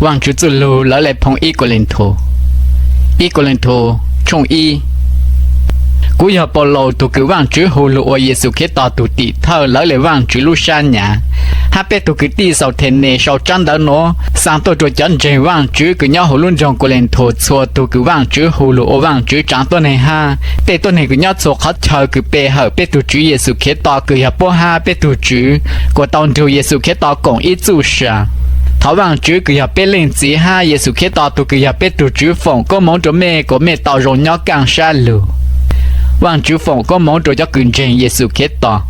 Vaajtswv txuj lug lawv le phoo ib Kauleethaus. Ib Kauleethaus tshooj ib. Kuv yog Paulus, tug kws Vaajtswv hu lug ua Yexus Khetos tug tim thawj lawv le Vaajtswv lub sab nyam, hab peb tug kwv tij Xauthenes sau tsab ntawv nuav xaa tuaj rua cov ntseeg Vaajtswv kws nyob huv lub nroog Kauleethaus txhua tug kws Vaajtswv hu lug ua Vaajtswv tsaav tuab neeg hab tej tuab neeg kws nyob txhua qhov chaw kws pe hawm peb tug Tswv Yexus Khetos kws yog puab hab peb tug Tswv, kuas tau nrug Yexus Khetos koom ib txuj sa. Thov Vaajtswv kws yog peb Leej Txiv hab Yexus Khetos tug kws yog peb tug Tswv foom koob moov rua mej kuas mej tau zoo nyob kaaj sab lug. Vaajtswv foom koob moov rua cov kws ntseeg Yexus Khetos.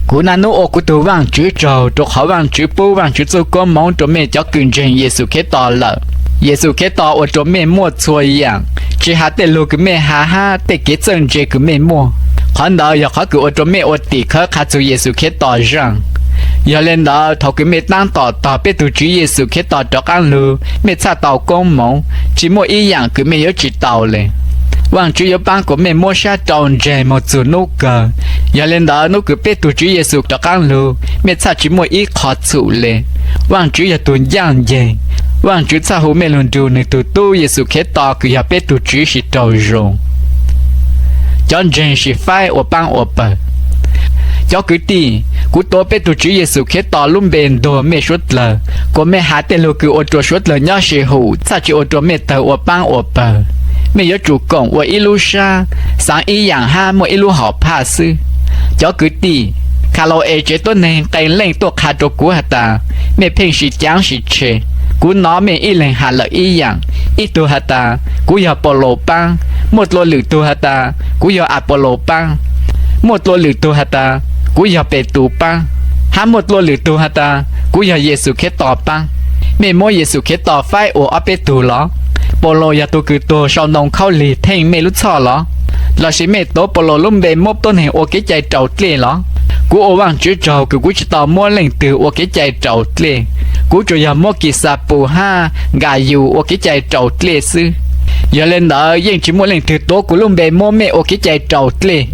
Kuv naj nub ua kuv tug Vaajtswv tsaug rua qhov Vaajtswv pub Vaajtswv txuj koob moov rua mej cov kws ntseeg Yexus Khetos lawm. Yexus Khetos ua rua mej muaj txhua yaam, tsi has tej lug kws mej has hab tej kev txawj ntse kws mej muaj. Qhov ntawd yog qhov kws ua rua mej ua tim khawv qha txug Yexus Khetos zaaj. Yog le ntawd, thaus kws mej taab tom tog peb tug Tswv Yexus Khetos rov qaab lug, mej txhaj tau koob moov, tsi muaj ib yaam kws mej yuav tsi tau le. Vaajtswv yuav paab kuas mej muab sab rau ntseeg moog txug nub kawg. Yog le ntawd, nub kws peb tug Tswv Yexus rov qaab lug, mej txhaj tsi muaj ib qho txhum le. Vaajtswv yog tug ncaaj nceeg. Vaajtswv txhaj hu mej lug nrug nwg tug tub Yexus Khetos kws yog peb tug Tswv sib raug zoo. Cov ntseeg sim faib ua paab ua pawg. Cov kwv tij, kuv tuav peb tug Tswv Yexus Khetos lub npe ntuag mej suav dlawg, kuas mej has tej lug kws ua rua suav dlawg nyob si hum txhaj tsi ua rua mej tawg ua paab ua pawg. Mej yuav tsum koom ua ib lub sab, xaav ib yaam hab muaj ib lub hom phaj xwb. Cov kwv tij, Khalau-es tsev tuab neeg qee leej tuaj qha rua kuv has tas, mej pheej sis caav sis tshe. Kuv nov mej ib leeg has lawm ib yaam, ib tug has tas, kuv yog Paulus paab. Muaj dlua lwm tug has tas, kuv yog Apolus paab. Muaj dlua lwm tug has tas, kuv yog Petus paab. Hab muaj dlua lwm tug has tas, kuv yog Yexus Khetos paab. Mej muab Yexus Khetos faib ua ob peb tug los? Paulus yog tug kws tuag sau ntoo khaub lig theej mej lub txhoj los? Lossis mej tuav Paulus lub npe muab tuab neeg ua kev cai raus dlej los? Kuv ua Vaajtswv tsaug kws kuv tsi tau muab leej twg ua kev cai raus dlej. Kuv tsuas yog muab Kixapus hab Nkayus ua kev cai raus dlej xwb. Yog le ntawd, yeej tsi muaj leej twg tuav kuv lub npe muab mej ua kev cai raus dlej.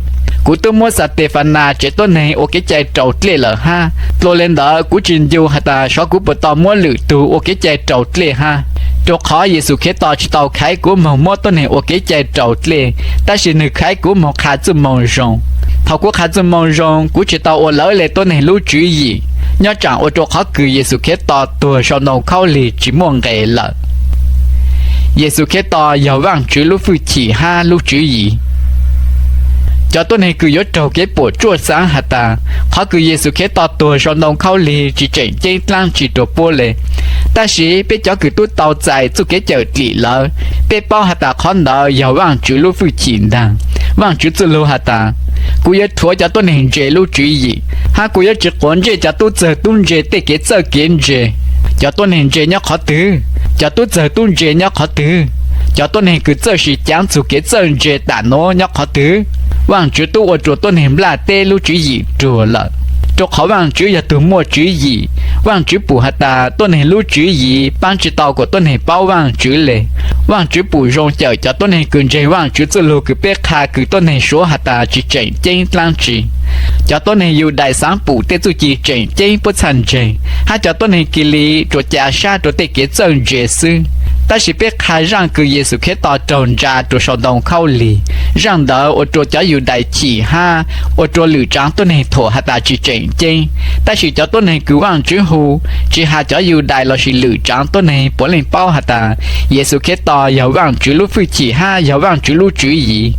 Kuv tub muab Xatefanas tsev tuab neeg ua kev cai raus dlej lawm hab. Dlua le ntawd, kuv tsi ncu has tas xyov kuv puas tau muab lwm tug ua kev cai raus dlej hab. Rua qhov Yexus Khetos tsi tau khaiv kuv moog muab tuab neeg ua kev cai raus dlej, tab sis nwg khaiv kuv moog qha txuj moo zoo. Thaus kuv qha txuj moo zoo, kuv tsi tau ua lawv le tuab neeg lub tswv yim, nyob tsaam ua rua qhov kws Yexus Khetos tuag sau ntoo khaub lig tsi muaj nqe lawm. Yexus Khetos yog Vaajtswv lub fwj chim hab lub tswv yim. Cov tuab neeg kws yuav raug kev puam tsuaj xaav has tas, qhov kws Yexus Khetos tuag sau ntoo khaub lig tsi tseem ceeb dlaab tsi rua puab le. Tab sis peb cov kws tub tau txais txuj kev cawm dlim lawm, peb paub has tas qhov ntawd yog Vaajtswv lub fwj chim ntaag. Vaajtswv txuj lug has tas, kuv yuav rhuav cov tuab neeg ntse lub tswv yim, hab kuv yuav tsi quav ntsej cov tub txawg tub ntse tej kev txawj kev ntse. Cov tuab neeg ntse nyob qhov twg? Cov tub txawg tub ntse nyob qhov twg? Cov tuab neeg kws txawj sis caav txug kev txawj ntse tam nuav nyob qhov twg? Vaajtswv tub ua rua tuab neeg nplaj teb lub tswv yim ruag lawm. Rua qhov Vaajtswv yog tug muaj tswv yim, Vaajtswv pum has tas tuab neeg lub tswv yim paab tsi tau kuas tuab neeg paub Vaajtswv le. Vaajtswv pum zoo cawm cov tuab neeg kws ntseeg Vaajtswv txuj lug kws peb qha kws tuab neeg suav has tas tsi tseem ceeb dlaab tsi. Cov tuab neeg Yudais xaav pum tej txuj ci tseem ceeb puab txhaj ntseeg, hab cov tuab neeg Kilis tsuas ca sab rua tej kev txawj ntse xwb. Tab sis peb qha zaaj kws Yexus Khetos raug ntsa rua sau ntoo khaub lig, zaaj ntawd ua rua cov Yudais chim hab ua rua lwm tsaav tuab neeg thuam has tas tsi tseem ceeb. Tab sis cov tuab neeg kws Vaajtswv hu, tsi has cov Yudais lossis lwm tsaav tuab neeg puav leej paub has tas Yexus Khetos yog Vaajtswv lub fwj chim hab yog Vaajtswv lub tswv yim.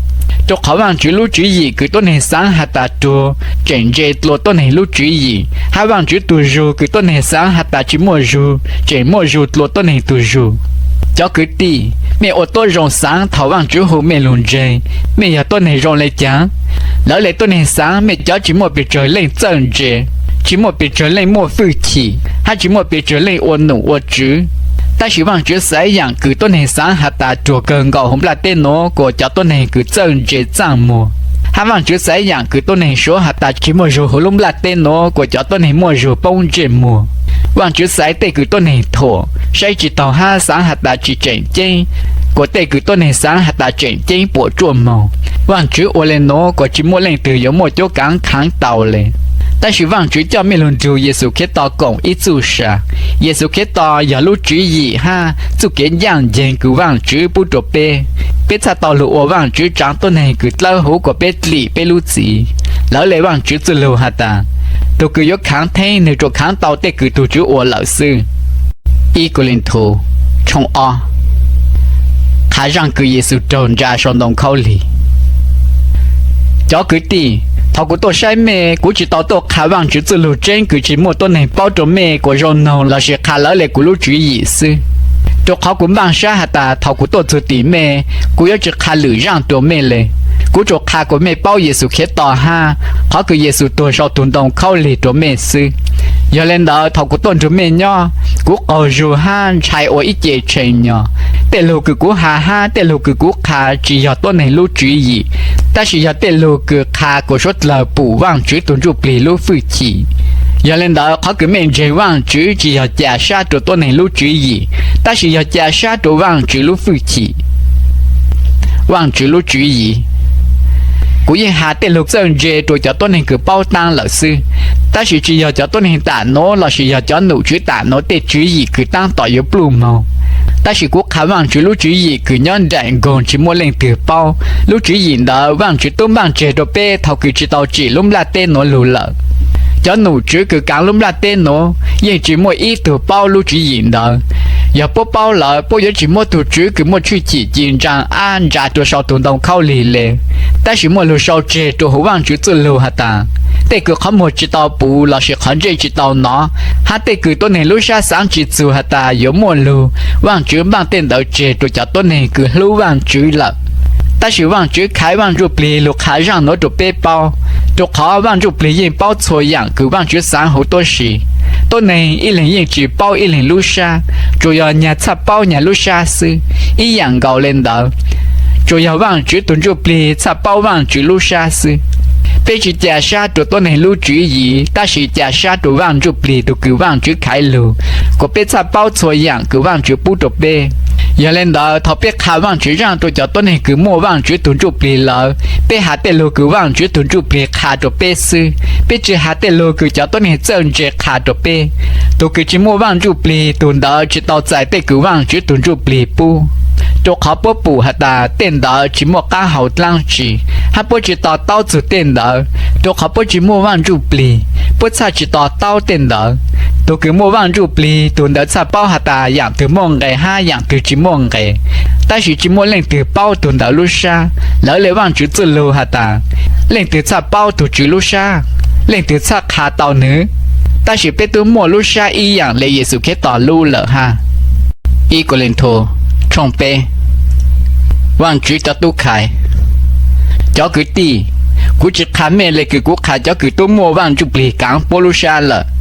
Rua qhov Vaajtswv lub tswv yim kws tuab neeg xaav has tas ruag tseem ntse dlua tuab neeg lub tswv yim, hab Vaajtswv tug zug kws tuab neeg xaav has tas tsi muaj zug tseem muaj zug dlua tuab neeg tug zug. Cov kwv tij, mej ua tuab zoo xaav thaus Vaajtswv hu mej lug ntseeg, mej yog tuab neeg zoo le caag? Lawv le tuab neeg xaav mej cov tsi muaj pes tsawg leej txawj ntse, tsi muaj pes tsawg leej muaj fwj chim, hab tsi muaj pes tsawg leej ua num ua tswv. Tab sis Vaajtswv xaiv yaam kws tuab neeg xaav has tas ruag kawg nkaus huv nplaj teb nuav kuas cov tuab neeg kws txawj ntse txaaj muag, hab Vaajtswv xaiv yaam kws tuab neeg suav has tas tsi muaj zug huv lub nplaj teb nuav kuas cov tuab neeg muaj zug poob ntsej muag. Vaajtswv xaiv tej kws tuab neeg thuam, saib tsi taug hab xaav has tas tsi tseem ceeb, kuas tej kws tuab neeg xaav has tas tseem ceeb puam tsuaj moog. Vaajtswv ua le nuav kuas tsi muaj leej twg yuav muaj cuab kaav khaav tau le. Tab sis Vajtswv coj Mej Lug Nrug Yexus Khetos koom ib txuj sa. Yexus Khetos yog lub tswv yim hab txuj kev ncaaj nceeg kws Vajtswv pub rua peb. Peb txhaj tau lug ua Vajtswv tsaav tuab neeg kws dlawb huv kuas peb dlim peb lub txim. Lawv le Vajtswv txuj lug has tas, tug kws yuav khaav theeb nwg tsuas khaav tau tej kws tug Tswv ua lawm xwb. Ib Kauleethaus tshooj ob. Qha zaaj kws Yexus raug ntsa sau ntoo khaub lig. Cov kwv tij, thaus kuv tuaj saib mej, kuv tsi tau tuaj qha Vajtswv txuj lug tseeb kws tsi muaj tuab neeg paub rua mej kuas zoo noog lossis qha lawv le kuv lub tswv yim xwb. Rua qhov kuv npaaj sab has tas thaus kuv tuaj txug tim mej, kuv yuav tsi qha lwm zaaj rua mej le. Kuv tsuas qha kuas mej paub Yexus Khetos hab qhov kws Yexus tuag sau tug ntoo khaub lig rua mej xwb. Yog le ntawd, thaus kuv tuaj nrug mej nyob, kuv qaug zug hab ntshai ua ib ce tshee nyo. Tej lug kws kuv has hab tej lug kws kuv qha tsi yog tuab neeg lub tswv yim, tab sis yog tej lug kws qha kuas suav dlawg pum Vajtswv tug Ntsuj Plig lub fwj chim. Yog le ntawd, qhov kws mej ntseeg Vajtswv tsi yog ca sab rua tuab neeg lub tswv yim, tab sis yog ca sab rua Vajtswv lub fwj chim. Vajtswv lub tswv yim. Kuv yeej has tej lug txawj ntse rua cov tuab neeg kws paub taab lawm xwb, tab sis tsi yog cov tuab neeg tam nuav lossis yog cov num tswv tam nuav tej tswv yim kws taab tom yuav pluj moog. Tab sis kuv qha Vajtswv lub tswv yim kws nyob nraim nkoog tsi muaj leej twg paub. Lub tswv yim ntawd Vajtswv tub npaaj tseg rua peb thaus kws tsi tau tsim lub nplaj teb nuav lug lawm. Cov num tswv kws kaav lub nplaj teb nuav yeej tsi muaj ib tug paub lub tswv yim ntawd. Yog puab paub lawm, puab yuav tsi muab tug Tswv kws muaj tshwj chim ci ntsaa ab ntsa rua sau tug ntoo khaub lig le. Tab sis muaj lug sau tseg rua huv Vajtswv txuj lug has tas, tej kws qhov muag tsi tau puv lossis qhov ntsej tsi tau nov, hab tej kws tuab neeg lub sab xaav tsi txug has tas yuav muaj lug, Vajtswv npaaj tej ntawd tseg rua cov tuab neeg kws hlub Vajtswv lawm. Tab sis Vajtswv khaiv Vaj Ntsuj Plig lug qha zaaj nuav rua peb paub, rua qhov Vaj Ntsuj Plig yeej paub txhua yaam kws Vajtswv xaav huv tuab si. Tuab neeg ib leeg yeej tsi paub ib leeg lub sab, tsuas yog nyag txhaj paub nyag lub sab xwb. Ib yaam nkaus le ntawd, tsuas yog Vajtswv tug Ntsuj Plig txhaj paub Vajtswv lub sab xwb. Peb tsi ca sab rua tuab neeg lub tswv yim, tab sis ca sab rua Vaj Ntsuj Plig tug kws Vajtswv khaiv lug, kuas peb txhaj paub txhua yaam kws Vajtswv pub rua peb. Yog le ntawd, thaus peb qha Vajtswv zaaj rua cov tuab neeg kws muaj Vajtswv tug Ntsuj Plig lawm, peb has tej lug kws Vajtswv tug Ntsuj Plig qha rua peb xwb. Peb tsi has tej lug kws cov tuab neeg txawj ntse qha rua peb. Tug kws tsi muaj Vaj Ntsuj Plig, tug ntawd tsi tau txais tej kws Vajtswv tug Ntsuj Plig pub, rua qhov puab pum has tas tej ntawd tsi muaj qaab hau dlaab tsi, hab puab tsi to taub txug tej ntawd, rua qhov puab tsi muaj Vaj Ntsuj Plig, puab txhaj tsi to taub tej ntawd. Tug kws muaj Vaj Ntsuj Plig, tug ntawd txhaj paub has tas yaam twg muaj nqe hab yaam twg tsi muaj nqe. Tab sis tsi muaj leej twg paub tug ntawd lub sab. Lawv le Vajtswv txuj lug has tas, leej twg txhaj paub tug Tswv lub sab? Leej twg txhaj qha tau nwg? Tab sis peb tub muaj lub sab ib yaam le Yexus Khetos lub lawm hab. Ib Kauleethaus tshooj peb. Vajtswv cov tub khaiv. Cov kwv tij, kuv tsi qha mej le kws kuv qha cov kws tub muaj Vaj Ntsuj Plig kaav puab lub sab lawm.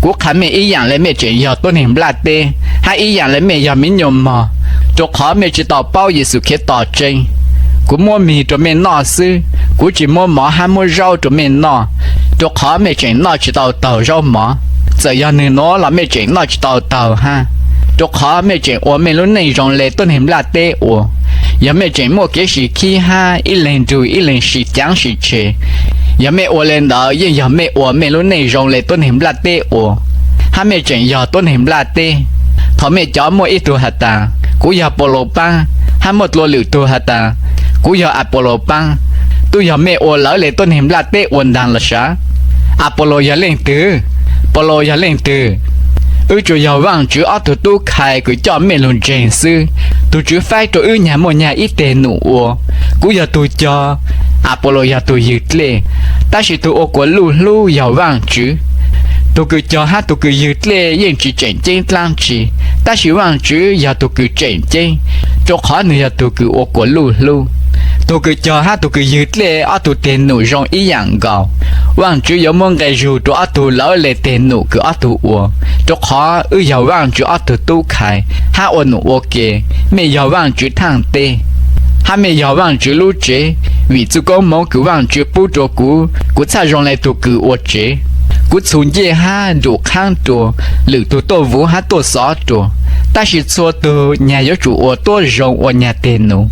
Kuv qha mej ib yaam le mej tseem yog tuab neeg nplaj teb, hab ib yaam le mej yog miv nyuas mog, rua qhov mej tsi tau paub Yexus Khetos tseeb. Kuv muab mig rua mej noj xwb, kuv tsi muab mov hab muab zaub rua mej noj, rua qhov mej tseem noj tsi tau taug zaub mov. Txawm yog nwg nuav los mej tseem noj tsi tau taug hab, rua qhov mej tseem ua mej lub neej zoo le tuab neeg nplaj teb ua. Yog mej tseem muaj kev sim khib hab ib leeg nrug ib leeg sim caav sim tshe, yog mej ua le ntawd yeej yog mej ua mej lub neej zoo le tuab neeg nplaj teb ua, hab mej tseem yog tuab neeg nplaj teb. Thaus mej cov muaj ib tug has tas, kuv yog Paulus paab, hab muaj dlua lwm tug has tas, kuv yog Apolus paab, tub yog mej ua lawv le tuab neeg nplaj teb ua ntaag los sav? Apolus yog leej twg? Paulus yog leej twg? Wb tsuas yog Vaajtswv ob tug tub khai kws coj mej lug ntseeg xwb. Tug Tswv faib rua wb nyag muaj nyag ib teg num ua. Kuv yog tug cog, Apolus yog tug ywg dlej, tab sis tug ua kuas luj hlub yog Vaajtswv. Tug kws cog hab tug kws ywg dlej yeej tsi tseem ceeb dlaab tsi, tab sis Vaajtswv yog tug kws tseem ceeb, rua qhov nwg yog tug kws ua kuas luj hlub. Tug kws cog hab tug kws ywg dlej ob tug teg num zoo ib yaam nkaus. Vaajtswv yuav muab nqe zug rua ob tug lawv le teg num kws ob tug ua, rua qhov wb yog Vaajtswv ob tug tub khai hab ua num ua ke. Mej yog Vaajtswv thaaj teb, hab mej yog Vaajtswv lub tsev. Vim txuj koob moov kws Vaajtswv pub rua kuv, kuv txhaj zoo le tug kws ua tsev. Kuv txhu ncej hab nrum qhaab rua, lwm tug tuaj vuv hab tuaj xov rua, tab sis txhua tug nyag yuav tsum ua tuab zoo ua nyag teg num.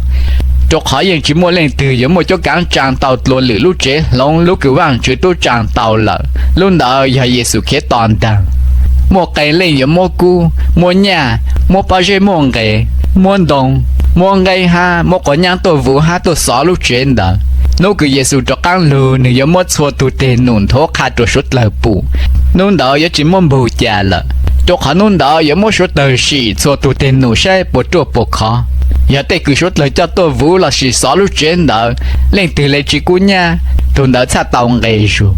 Rau qhov yeej tsis muaj leej twg yuav muaj cuab kaav tsaa tau dlua lwm lub tsev hloov lub kws Vaajtswv tub tsaa tau lawm, lub ntawd yog Yexus Khetos ntaag. Muaj qee leej yuav muab kub, muab nyaj, muab pob zeb muaj nqe, muab ntoo, muab nqeeb hab muab quav nyaab tuaj vuv hab tuaj xov lub tsev ntawd. Nub kws Yexus rov qaab lug, nwg yuav muab txhua tug teg num nthuav qha rua suav dlawg pum. Nub ntawd yuav tsi muab npug ca lawm, rau qhov nub ntawd yuav muab suav dlawg sim txhua tug teg num saib puas ruaj puas khov. Yog tej kws suav dlawg coj tuaj vuv lossis xov lub tsev ntawd, leej twg le tsi kub nyaj, tug ntawd txhaj tau nqe zug.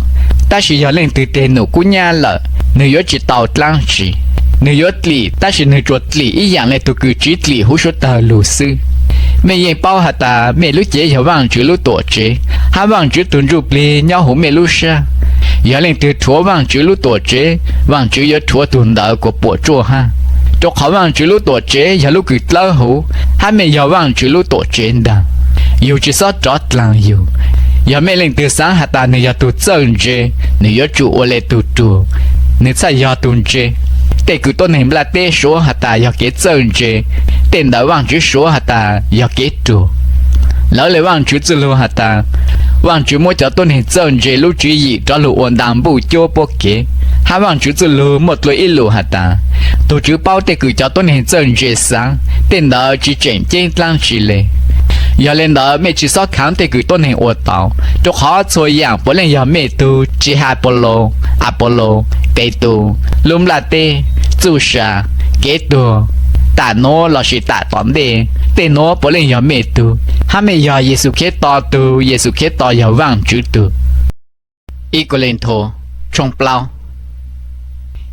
Tab sis yog leej twg teg num kub nyaj lawm, nwg yuav tsi tau dlaab tsi. Nwg yuav dlim, tab sis nwg tsuas dlim ib yaam le tug kws tsiv dlim huv suav dlawg lug xwb. Mej yeej paub has tas mej lub cev yog Vaajtswv lub tuam tsev, hab Vaajtswv tug Ntsujplig nyob huv mej lub sab. Yog leej twg rhuav Vaajtswv lub tuam tsev, Vaajtswv yuav rhuav tug ntawd kuas puam tsuaj hab, rau qhov Vaajtswv lub tuam tsev yog lub kws dlawb huv, hab mej yog Vaajtswv lub tuam tsev ntaag. Yug tsi xob rov dlaag yug. Yog mej leej twg xaav has tas nwg yog tug txawj ntse, nwg yuav tsum ua le tug ruag, nwg txhaj yog tug ntse. Tej kws tuab neeg nplaj teb suav has tas yog kev txawj ntse, tej ntawd Vaajtswv suav has tas yog kev ruag. Lawv le Vaajtswv txuj lug has tas, Vaajtswv muab cov tuab neeg txawj ntse lub tswv yim rov lug ua nta npuj cuab puab kev. Hab Vaajtswv txuj lug muaj dlua ib lus has tas, tug Tswv paub tej kws cov tuab neeg txawj ntse xaav, tej ntawd tsi tseem ceeb dlaab tsi le. Yog le ntawd mej tsi xob khaav tej kws tuab neeg ua tau, rau qhov txhua yaam puav leej yog mej tug, tsi has Pawlus, Apolus, Petus, lub nplaj teb, txuj sa, kev tuag, tam nuav lossis tam tom ntej, tej nuav puav leej yog mej tug, hab mej yog Yexus Khetos tug, Yexus Khetos yog Vaajtswv tug. Ib Kauleethaus tshooj plaub.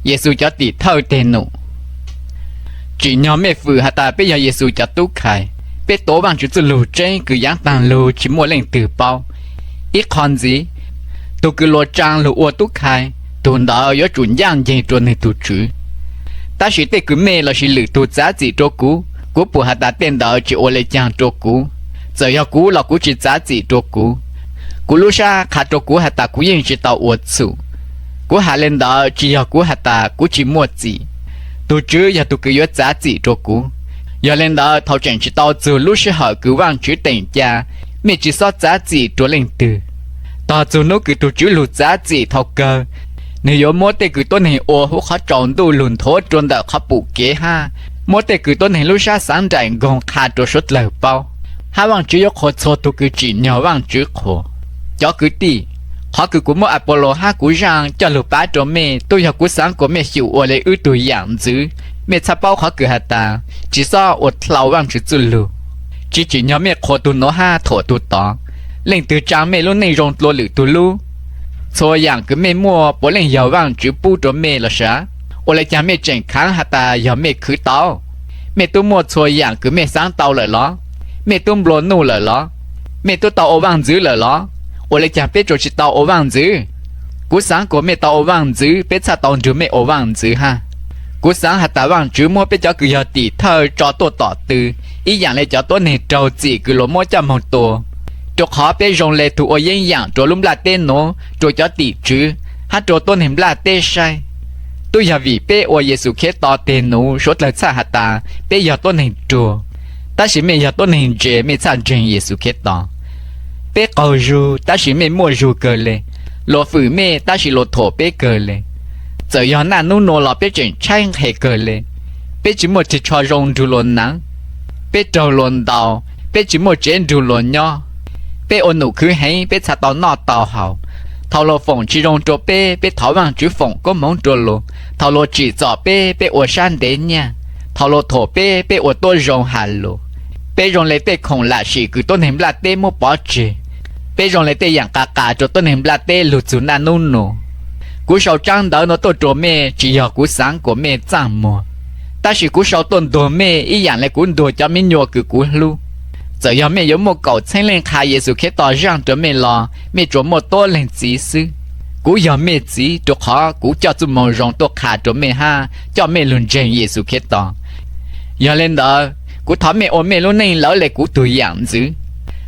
Yexus cov tim thawj teg num. Tsim nyog mej fwm has tas peb yog Yexus cov tub khai, peb tuav Vaajtswv txuj lug tseeb kws yaav taag lug tsi muaj leej twg paub. Ib qho ntxiv, tug kws luas tsaa lug ua tub khai, tug ntawd yuav tsum ncaaj nceeg rua nwg tug tswv. Tab sis tej kws mej lossis lwm tug txav txim rua kuv, kuv pum has tas tej ntawd tsi ua le caag rua kuv. Txawm yog kuv los kuv tsi txav txim rua kuv. Kuv lub sab qha rua kuv has tas kuv yeej tsi tau ua txhum. Kuv has le ntawd tsi yog kuv has tas kuv tsi muaj txim. Tug Tswv yog tug kws yuav txav txim rua kuv. Yog le ntawd thaus tseem tsi tau txug lub sij hawm kws Vaajtswv teem ca, mej tsi xob txav txim rua leej twg. Tog txug nub kws tug Tswv lug txav txim thaus kawg, nwg yuav muab tej kws tuab neeg ua huv qhov tsaus ntuj lug nthuav rua ntawm qhov pum kev hab muab tej kws tuab neeg lub sab xaav nraim nkoog qha rua suav dlawg paub. Hab Vaajtswv yuav qhuas txhua tug kws tsim nyog Vaajtswv qhuas. Cov kwv tij, qhov kws kuv muab Apolus hab kuv zaaj coj lug pav rua mej tub yog kuv xaav kuas mej xyum ua le wb tug yaam ntxwv. Mej txhaj paub qhov kws has tas, tsi xob ua dlhau Vaajtswv txuj lug. Tsi tsim nyog mej qhuas tug nuav hab thuam tug tod. Leej twg tsaa mej lub neej zoo dlua lwm tug lub? Txhua yaam kws mej muaj puav leej yog Vaajtswv pub rua mej los sav? Ua le caag mej tseem khaav has tas yog mej khwv tau? Mej tub muaj txhua yaam kws mej xaav tau lawm los? Mej tub nplua nuj lawm los? Mej tub tau ua vaaj ntxwv lawm los? Ua le caag peb tsuas tsi tau ua vaaj ntxwv? Kuv xaav kuas mej tau ua vaaj ntxwv peb txhaj tau nrug mej ua vaaj ntxwv hab. Kuv xaav has tas Vaajtswv muab peb cov kws yog tim thawj tso tuaj tom tw, ib yaam le cov tuab neeg raug txim kws luas muab coj moog tua, rua qhov peb zoo le tug ua yeeb yaam rua lub nplaj teb nuav, rua cov tim tswv, hab rua tuab neeg nplaj teb saib. Tub yog vim peb ua Yexus Khetos teg nuav suav dlawg txhaj has tas peb yog tuab neeg ruag. Tab sis mej yog tuab neeg ntse mej txhaj ntseeg Yexus Khetos. Peb qaug zug tab sis mej muaj zug kawg le. Luas fwm mej tab sis luas thuam peb kawg le. Txawm yog naj nub nuav los peb tseem tshaib nqhis kawg le. Peb tsi muaj ris tsho zoo nrug luas naav. Peb raug luas ntaus, peb tsi muaj tsev nrug luas nyob. Peb ua num khwv heev peb txhaj tau noj tau haus. Thaus luas foom tsi zoo rua peb, peb thov Vaajtswv foom koob moov rua luas. Thaus luas tsim txom peb, peb ua sab ntev nyaj. Thaus luas thuam peb, peb ua tuab zoo has lus. Peb zoo le tej khoom lam sim kws tuab neeg nplaj teb muab pov tseg. Peb zoo le tej yaam qas qas rua tuab neeg nplaj teb lug txug naj nub nuav. Kuv sau tsaab ntawv nuav tuaj rua mej tsi yog kuv xaav kuas mej txaaj muag, tab sis kuv sau tuaj ntuag mej ib yaam le kuv ntuag cov miv nyuas kws kuv hlub. Txawm yog mej yuav muaj kaum txheeb leej qha Yexus Khetos zaaj rua mej los mej tsuas muaj tuab leeg txiv xwb. Kuv yog mej txiv rua qhov kuv coj txuj moo zoo tuaj qha rua mej hab coj mej lug ntseeg Yexus Khetos. Yog le ntawd, kuv thov mej ua mej lub neej lawv le kuv tug yaam ntxwv.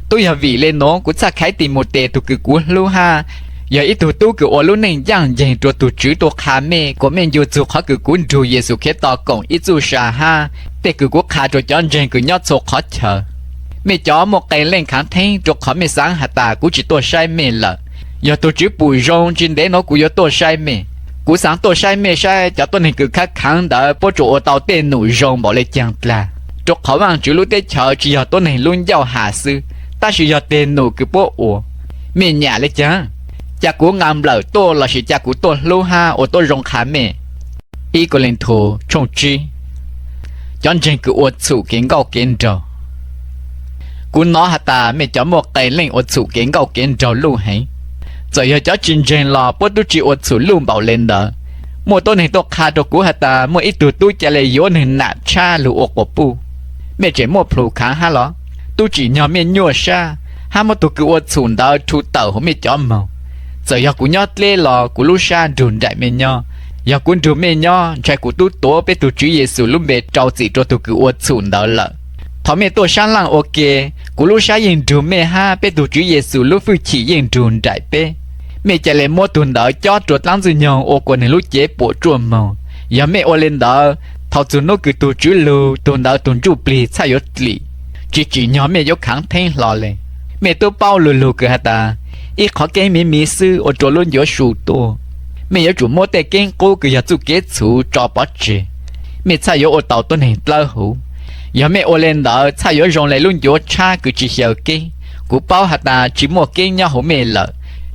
Tub yog vim le nuav kuv txhaj khaiv Timautes tug kws kuv hlub hab yog ib tug tub kws ua lub neej ncaaj nceeg rua tug Tswv tuaj qha mej kuas mej ncu txug qhov kws kuv nrug Yexus Khetos koom ib txuj sa hab tej kws kuv qha rua cov ntseeg kws nyob txhua qhov chaw. Mej cov muaj qee leej khaav theeb, rua qhov mej xaav has tas kuv tsi tuaj saib mej lawm. Yog tug Tswv pum zoo, tsi ntev nuav kuv yuav tuaj saib mej. Kuv xaav tuaj saib mej saib cov tuab neeg kws khaav khaav ntawd puab tsuas ua tau tej num zoo npaum le caag dlaag, rua qhov Vaajtswv lub teb chaws tsi yog tuab neeg lub ncauj has xwb, tab sis yog teg num kws puab ua. Mej nyam le caag? Ca kuv nqaa nplawm tuaj lossis ca kuv tuaj hlub hab ua tuab zoo qha mej? Ib Kauleethaus tshooj tsib. Cov ntseeg kws ua txhum kev nkauj kev nraug. Kuv nov has tas mej cov muaj qee leej ua txhum kev nkauj kev nraug luj heev. Txawm yog cov tsi ntseeg los puab tub tsi ua txhum luj npaum le ntawd. Muaj tuab neeg tuaj qha rua kuv has tas muaj ib tug tub ca le yuav nwg nam tshab lug ua quas puj. Mej tseem muaj plhus khaav hab los? Tub tsim nyog mej nyuaj sab hab muab tug kws ua txhum ntawd rhu tawm huv mej cov moog. Txawm yog kuv nyob dleb los kuv lub sab nrug nraim mej nyob. Yog kuv nrug mej nyob, ntshai kuv tub tuav peb tug Tswv Yexus lub npe rau txim rua tug kws ua txhum ntawd lawm. Thaus mej tuaj sab laaj ua ke, kuv lub sab yeej nrug mej hab peb tug Tswv Yexus lub fwj chim yeej nrug nraim peb. Mej ca le muab tug ntawd cob rua dlaab Ntxwg Nyoog ua kuas nwg lub cev puam tsuaj moog. Yog mej ua le ntawd, thaus txug nub kws tug Tswv lug, tug ntawd tug ntsuj plig txhaj yuav dlim, tsi tsim nyog mej yuav khaav theeb hlo le. Mej tub paub lu lug kws has tas, ib qhov keeb miv miv xwb ua rua lub ncuav su tuaj. Mej yuav tsum muab tej keeb qub kws yog txuj kev txhum tso pov tseg, mej txhaj yuav ua tau tuab neeg dlawb huv. Yog mej ua le ntawd txhaj yuav zoo le lub ncuav tshab kws tsi xyaw keeb. Kuv paub has tas tsi muaj keeb nyob huv mej lawm,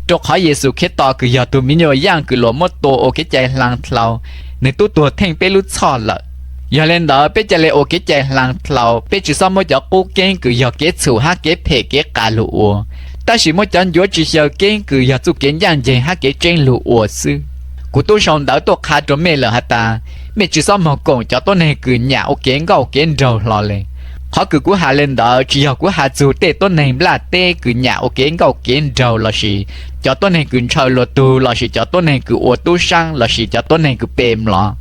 rua qhov Yexus Khetos kws yog tug miv nyuas yaaj kws luas muab tua ua kev cai hlaa dlhau, nwg tub tuag theej peb lub txhoj lawm. Yog le ntawd peb ca le ua kev cai hlaa dlhau, peb tsi xob muab cov qub keeb kws yog kev txhum hab kev phem kev qas lug ua, tab sis muab cov ncuav tsi xyaw keeb kws yog txuj kev ncaaj nceeg hab kev tseeb lug ua xwb. Kuv tub sau ntawv tuaj qha rua mej lawm has tas, mej tsi xob moog koom cov tuab neeg kws nyam ua kev nkauj kev nraug hlo le. Qhov kws kuv has le ntawd tsi yog kuv has txug tej tuab neeg nplaj teb kws nyam ua kev nkauj kev nraug lossis cov tuab neeg kws ntshaw luas tug lossis cov tuab neeg kws ua tub saab lossis cov tuab neeg kws pe mlov.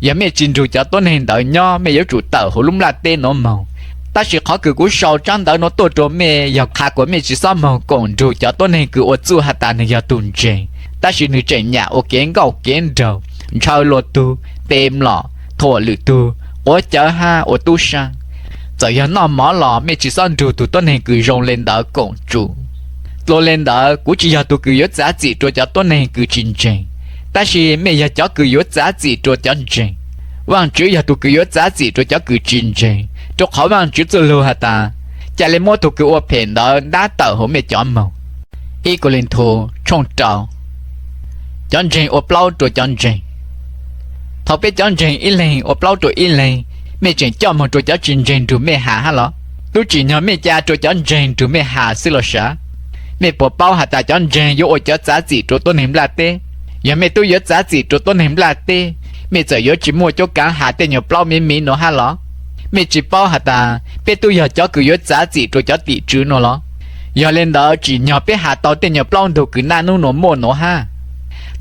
Yog mej tsi nrug cov tuab neeg ntawd nyob, mej yuav tsum tawm huv lub nplaj teb nuav moog. Tab sis qhov kws kuv sau tsab ntawv nuav tuaj rua mej yog qha kuas mej tsi xob moog koom nrug cov tuab neeg kws ua txuj has tas nwg yog tug ntseeg, tab sis nwg tseem nyam ua kev nkauj kev nraug, ntshaw luas tug, pe mlom, thuam lwm tug, quav cawv hab ua tub saab. Txawm yog noj mov los mej tsi xob nrug tug tuab neeg kws zoo le ntawd koom tsum. Dlua le ntawd, kuv tsi yog tug kws yuav txav txim rua cov tuab neeg kws tsi ntseeg, tab sis mej yog cov kws yuav txav txim rua cov ntseeg. Vaajtswv yog tug kws yuav txav txim rua cov kws tsi ntseeg, rua qhov Vaajtswv txuj lug has tas, ca le muab tug kws ua phem ntawd ntab tawm huv mej cov moog. Ib Kauleethaus tshooj rau. Cov ntseeg ua plaub rua cov ntseeg. Thaus peb cov ntseeg ib leeg ua plaub rua ib leeg, mej tseem coj moog rua cov tsi ntseeg nrug mej has hab los? Tub tsim nyog mej ca rua cov ntseeg nrug mej has xwb los sav? Mej puas paub has tas cov ntseeg yuav ua cov txav txim rua tuab neeg nplaj teb? Yog mej tub yuav txav txim rua tuab neeg nplaj teb, mej txawm yuav tsi muaj cuab kaav has tej nyuas plaub miv miv nuav hab los? Mej tsi paub has tas peb tub yog cov kws yuav txav txim rua cov tim tswv nuav los? Yog le ntawd tsim nyog peb has tau tej nyuas plaub ntug kws naj nub nuav muaj nuav hab.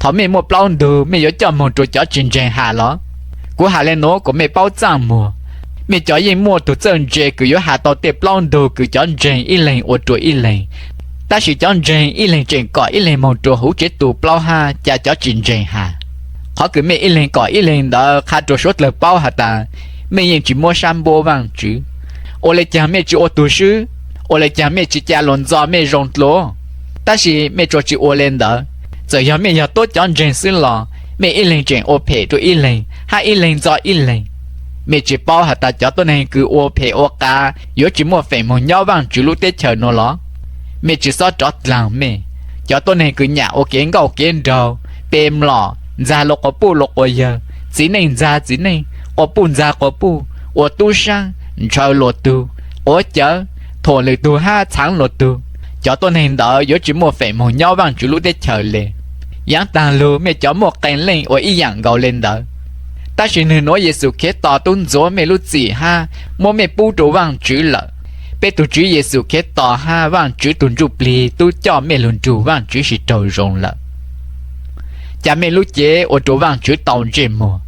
Thaus mej muaj plaub ntug, mej yuav coj moog rua cov tsi ntseeg has los? Kuv has le nuav kuas mej paub txaaj muag. Mej cov yeej muaj tug txawj ntse kws yuav has tau tej plaub ntug kws cov ntseeg ib leeg ua rua ib leeg, tab sis cov ntseeg ib leeg tseem kom ib leeg moog rua huv tsev tu plaub hab ca cov tsi ntseeg has. Qhov kws mej ib leeg kom ib leeg ntawd qha rua suav dlawg paub has tas mej yeej tsi muab sab npuab Vaajtswv. Ua le caag mej tsi ua tug swb? Ua le caag mej tsi ca luas ntxo mej zoo dlua? Tab sis mej tsuas tsi ua le ntawd. Txawm yog mej yog tuab cov ntseeg xwb los mej ib leeg tseem ua phem rua ib leeg hab ib leeg ntxo ib leeg. Mej tsi paub has tas cov tuab neeg kws ua phem ua qav yuav tsi muaj feem moog nyob Vaajtswv lub teb chaws nuav los? Mej tsi xob rov dlaag mej, cov tuab neeg kws nyam ua kev nkauj kev nraug, pe mlom, ntxag luas quas puj luas quas yawg, txiv neej ntxag txiv neej, quas puj ntxag quas puj, ua tub saab, ntshaw luas tug, quav cawv, thuam lwm tug hab txhaav luas tug, cov tuab neeg ntawd yuav tsi muaj feem moog nyob Vaajtswv lub teb chaws le. Yaav taag lug mej cov muaj qee leej ua ib yaam nkaus le ntawd. Tab sis nwg nuav Yexus Khetos tub ntxuav mej lub txim hab muab mej pub rua Vaajtswv lawm. Peb tug Tswv Yexus Khetos hab Vaajtswv tug Ntsujplig tub coj mej lug nrug Vaajtswv sib raug zoo lawm. Ca mej lub cev ua rua Vaajtswv tau ntsej muag.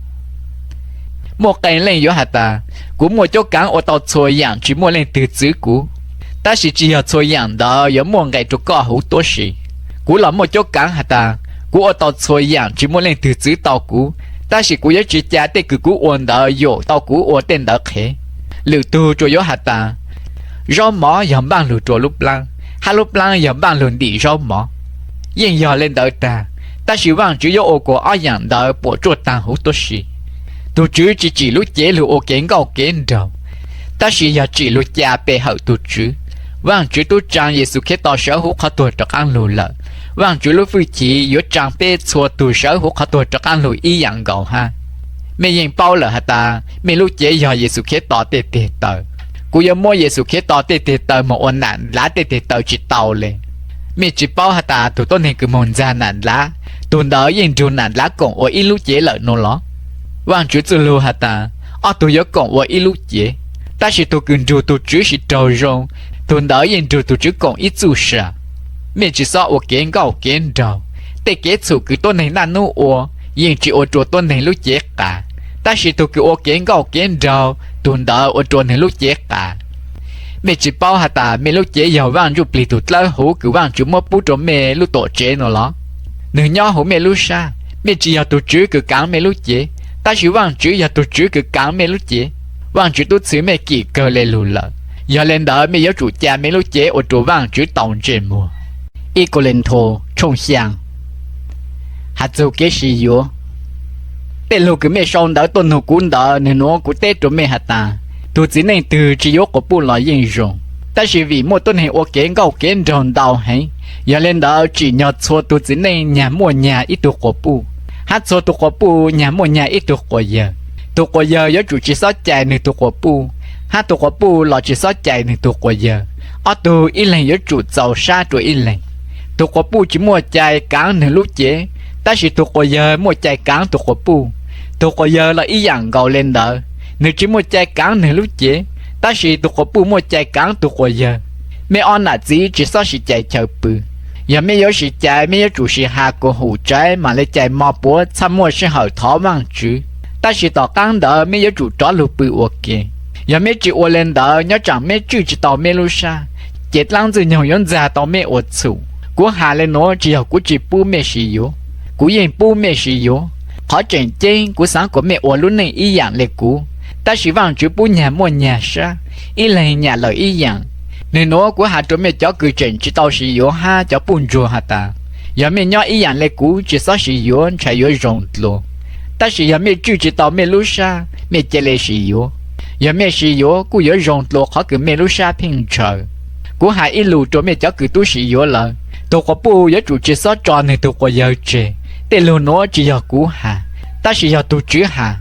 Muaj qee leej yuav has tas, kuv muaj cuab kaav ua tau txhua yaam tsi muaj leej twg txwv kuv, tab sis tsi yog txhua yaam ntawd yuav muaj nqe rua koj huv tuab si. Kuv los muaj cuab kaav has tas, kuv ua tau txhua yaam tsi muaj leej twg txwv tau kuv, tab sis kuv yuav tsi ca tej kws kuv ua ntawd yuam tau kuv ua tej ntawd qhev. Lwm tug tsuas yuav has tas, Zaub mov yog npaaj lug rua lub plaab, hab lub plaab yog npaaj lug ntim zaub mov. Yeej yog le ntawd taag, tab sis Vaajtswv yuav ua kuas ob yaam ntawd puam tsuaj taag huv tuab si. Tug Tswv tsi tsim lub cev lug ua kev nkauj kev nraug, tab sis yog tsim lug ca pe hawm tug Tswv. Vaajtswv tub tsaa Yexus Khetos sawv huv qhov tuag rov qaab lug lawm. Vaajtswv lub fwj chim yuav tsaa peb txhua tug sawv huv qhov tuag rov qaab lug ib yaam nkaus hab. Mej yeej paub lawm has tas mej lub cev yog Yexus Khetos tej teg taw. Kuv yuav muab Yexus Khetos tej teg taw moog ua nam ndlav tej teg taw tsi tau le. Mej tsi paub has tas tug tuab neeg kws moog ntxag nam ndlav, tug ntawd yeej nrug nam ndlav koom ua ib lub cev lawm nuav los? Vaajtswv txuj lug has tas, ob tug yuav koom ua ib lub cev, tab sis tug kws nrug tug Tswv siv raug zoo, tug ntawd yeej nrug tug Tswv koom ib txuj sa. Mej tsi xob ua kev nkauj kev nraug. Tej kev txhum kws tuab neeg naj nub ua yeej tsi ua rua tuab neeg lub cev qav, tab sis tug kws ua kev nkauj kev nraug, tug ntawd ua rua nwg lub cev qav. Mej tsi paub has tas mej lub cev yog Vaaj Ntsuj Plig tug dlawb huv kws Vaajtswv muab pub rua mej lub tuam tsev nuav los? Nwg nyob huv mej lub sab. Mej tsi yog tug Tswv kws kaav mej lub cev, tab sis Vaajtswv yog tug Tswv kws kaav mej lub cev. Vaajtswv tub txhw mej kim kawg le lug lawm, yog le ntawd mej yuav tsum ca mej lub cev ua rua Vaajtswv tau ntsej muag. Ib Kauleethaus tshooj xyaa. Has txug kev siv yuav, tej lug kws mej sau ntawv tuaj nug kuv ntawd, nwg nuav kuv teb rua mej has tas, tug txiv neej twg tsi yuav quas puj los yeej zoo, tab sis vim muaj tuab neeg ua kev nkauj kev nraug ntau heev, yog le ntawd tsim nyog txhua tug txiv neej nyag muaj nyag ib tug quas puj, hab txhua tug quas puj nyag muaj nyag ib tug quas yawg. Tug quas yawg yuav tsum tsi xob cais nwg tug quas puj, hab tug quas puj los tsi xob cais nwg tug quas yawg. Ob tug ib leeg yuav tsum txaus sab rua ib leeg. Tug quas puj tsi muaj cai kaav nwg lub cev, tab sis tug quas yawg muaj cai kaav tug quas puj. Tug quas yawg los ib yaam nkaus le ntawd, nwg tsi muaj cai kaav nwg lub cev, tab sis tug quas puj muaj cai kaav tug quas yawg. Mej ob nam txiv tsi xob sim cais chaw pw. Yog mej yuav sim cais, mej yuav tsum sim has kuas hum tsaiv mam le cais mos puav txhaj muaj sij hawm thov Vaajtswv, tab sis tom qaab ntawd mej yuav tsum rov lug pw ua ke. Yog mej tsi ua le ntawd, nyob tsaam mej tswj tsi tau mej lub sab, ces dlaab Ntxwg Nyoog yuav ntxag tau mej ua txhum. Kuv has le nuav tsi yog kuv tsi pub mej siv yuav, kuv yeej pub mej siv yuav. Qhov tseem ceeb kuv xaav kuas mej ua lub neej ib yaam le kuv, tab sis Vaajtswv pub nyag muaj nyag sab, ib leeg nyam lawm ib yaam. Nwg nuav kuv has rua mej cov kws tseem tsi tau siv yuav hab cov puj ntsuag has tas, yog mej nyob ib yaam le kuv tsi xob siv yuav ntshai yuav zoo dlua, tab sis yog mej tswj tsi tau mej lub sab, mej ca le siv yuav. Yog mej siv yuav kuj yuav zoo dlua qhov kws mej lub sab pheej ntshaw. Kuv has ib lus rua mej cov kws tub siv yuav lawm, tug quas puj yuav tsum tsi xob tso nwg tug quas yawg tseg. Tej lug nuav tsi yog kuv has, tab sis yog tug Tswv has.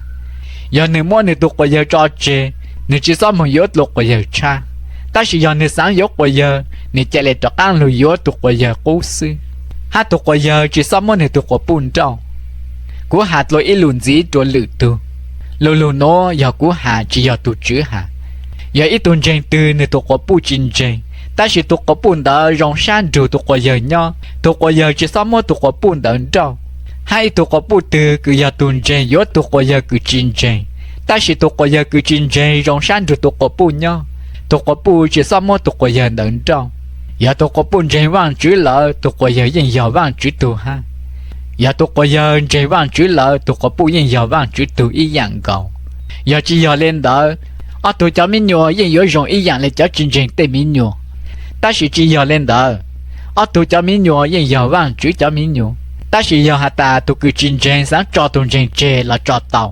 Yog nwg muab nwg tug quas yawg tso tseg, nwg tsi xob moog yuav dlua quas yawg tshab, tab sis yog nwg xaav yuav quas yawg, nwg ca le rov qaab lug yuav tug quas yawg qub xwb, hab tug quas yawg tsi xob muab nwg tug quas puj nrauj. Kuv has dlua ib lus ntxiv rua lwm tug. Lu lug nuav yog kuv has tsi yog tug Tswv has. Yog ib tug ntseeg twg nwg tug quas puj tsi ntseeg, tab sis tug quas puj ntawd zoo sab nrug tug quas yawg nyob, tug quas yawg tsi xob muab tug quas puj ntawd nrauj. Hab ib tug quas puj twg kws yog tug ntseeg yuav tug quas yawg kws tsi ntseeg, tab sis tug quas yawg kws tsi ntseeg zoo sab nrug tug quas puj nyob, tug quas puj tsi xob muab tug quas yawg ntawd nrauj. Yog tug quas puj ntseeg Vaajtswv lawm, tug quas yawg yeej yog Vaajtswv tug hab. Yog tug quas yawg ntseeg Vaajtswv lawm, tug quas puj yeej yog Vaajtswv tug ib yaam nkaus. Yog tsi yog le ntawd, ob tug cov miv nyuas yeej yuav zoo ib yaam le cov tsi ntseeg tej miv nyuas. Tab sis tsi yog le ntawd, ob tug cov miv nyuas yeej yog Vaajtswv cov miv nyuas, tab sis yog has tas tug kws tsi ntseeg xaav tso tug ntseeg tseg los tso tau.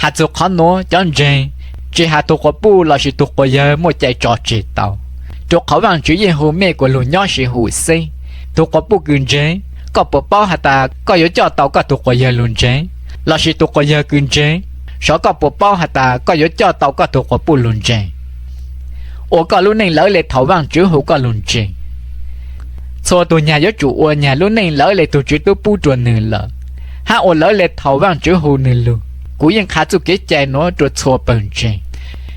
Has txug qhov nuav, cov ntseeg tsi has tug quas puj lossis tug quas yawg muaj cai tso tseg tau, rua qhov Vaajtswv yeej hu mej kuas lug nyob siv hum xeeb. Tug quas puj kws ntseeg, koj puas paub has tas koj yuav coj tau koj tug quas yawg lug ntseeg, lossis tug quas yawg kws ntseeg, sov koj puas paub has tas koj yuav coj tau koj tug quas puj lug ntseeg? Ua koj lub neej lawv le thaum Vaajtswv hu koj lug ntseeg. Txhua tug nyag yuav tsum ua nyag lub neej lawv le tug Tswv tub pub rua nwg lawm, hab ua lawv le thaum Vaajtswv hu nwg lug. Kuv yeej qha txuj kev cai nuav rua txhua pawg ntseeg.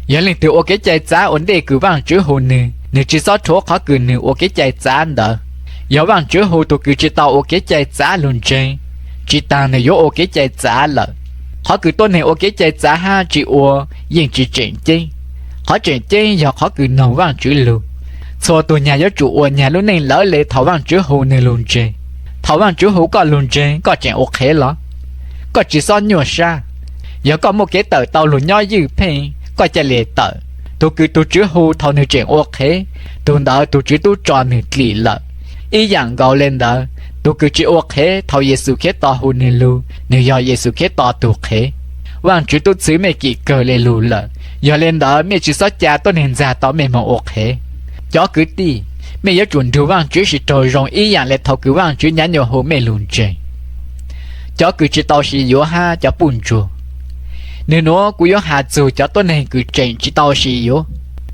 Yog leej twg ua kev cai txav ua ntej kws Vaajtswv hu nwg, nwg tsi xob rhuav qhov kws nwg ua kev cai txav ntawd. Yog Vaajtswv hu tug kws tsi tau ua kev cai txav lug ntseeg, tsi taag nwg yuav ua kev cai txav lawm. Qhov kws tuab neeg ua kev cai txav hab tsi ua yeej tsi tseem ceeb. Qhov tseem ceeb yog qhov kws noog Vaajtswv lug. Txhua tug nyag yuav tsum ua nyag lub neej lawv le thaum Vaajtswv hu nwg lug ntseeg. Thaum Vaajtswv hu koj lug ntseeg koj tseem ua qhev los? Koj tsi xob nyuaj sab. Yog koj muaj kev tawm tau lug nyob ywj pheej, koj ca le tawm. Tus kws tus Tswv hu thaum nwg tseem ua qhev, tug ntawd tus Tswv tub tso nwg dlim lawm. Ib yaam nkaus le ntawd, tus kws tsis ua qhev thaum Yexus Khetos hu nwg lug, nwg yog Yexus Khetos tug qhev. Vaajtswv tub txhwv mej kim kawg le lug lawm, yog le ntawd mej tsi xob ca tuab neeg ntxag tau mej moog ua qhev. Cov kwv tij, mej yuav tsum nrug Vaajtswv sib raug zoo ib yaam le thaum kws Vaajtswv nyav nyuas hu mej lug ntseeg. Cov kws tsi tau sim yuav hab cov puj ntsuag. Nwg nuav kuv yuav has txug cov tuab neeg kws tseem tsi tau sim yuav.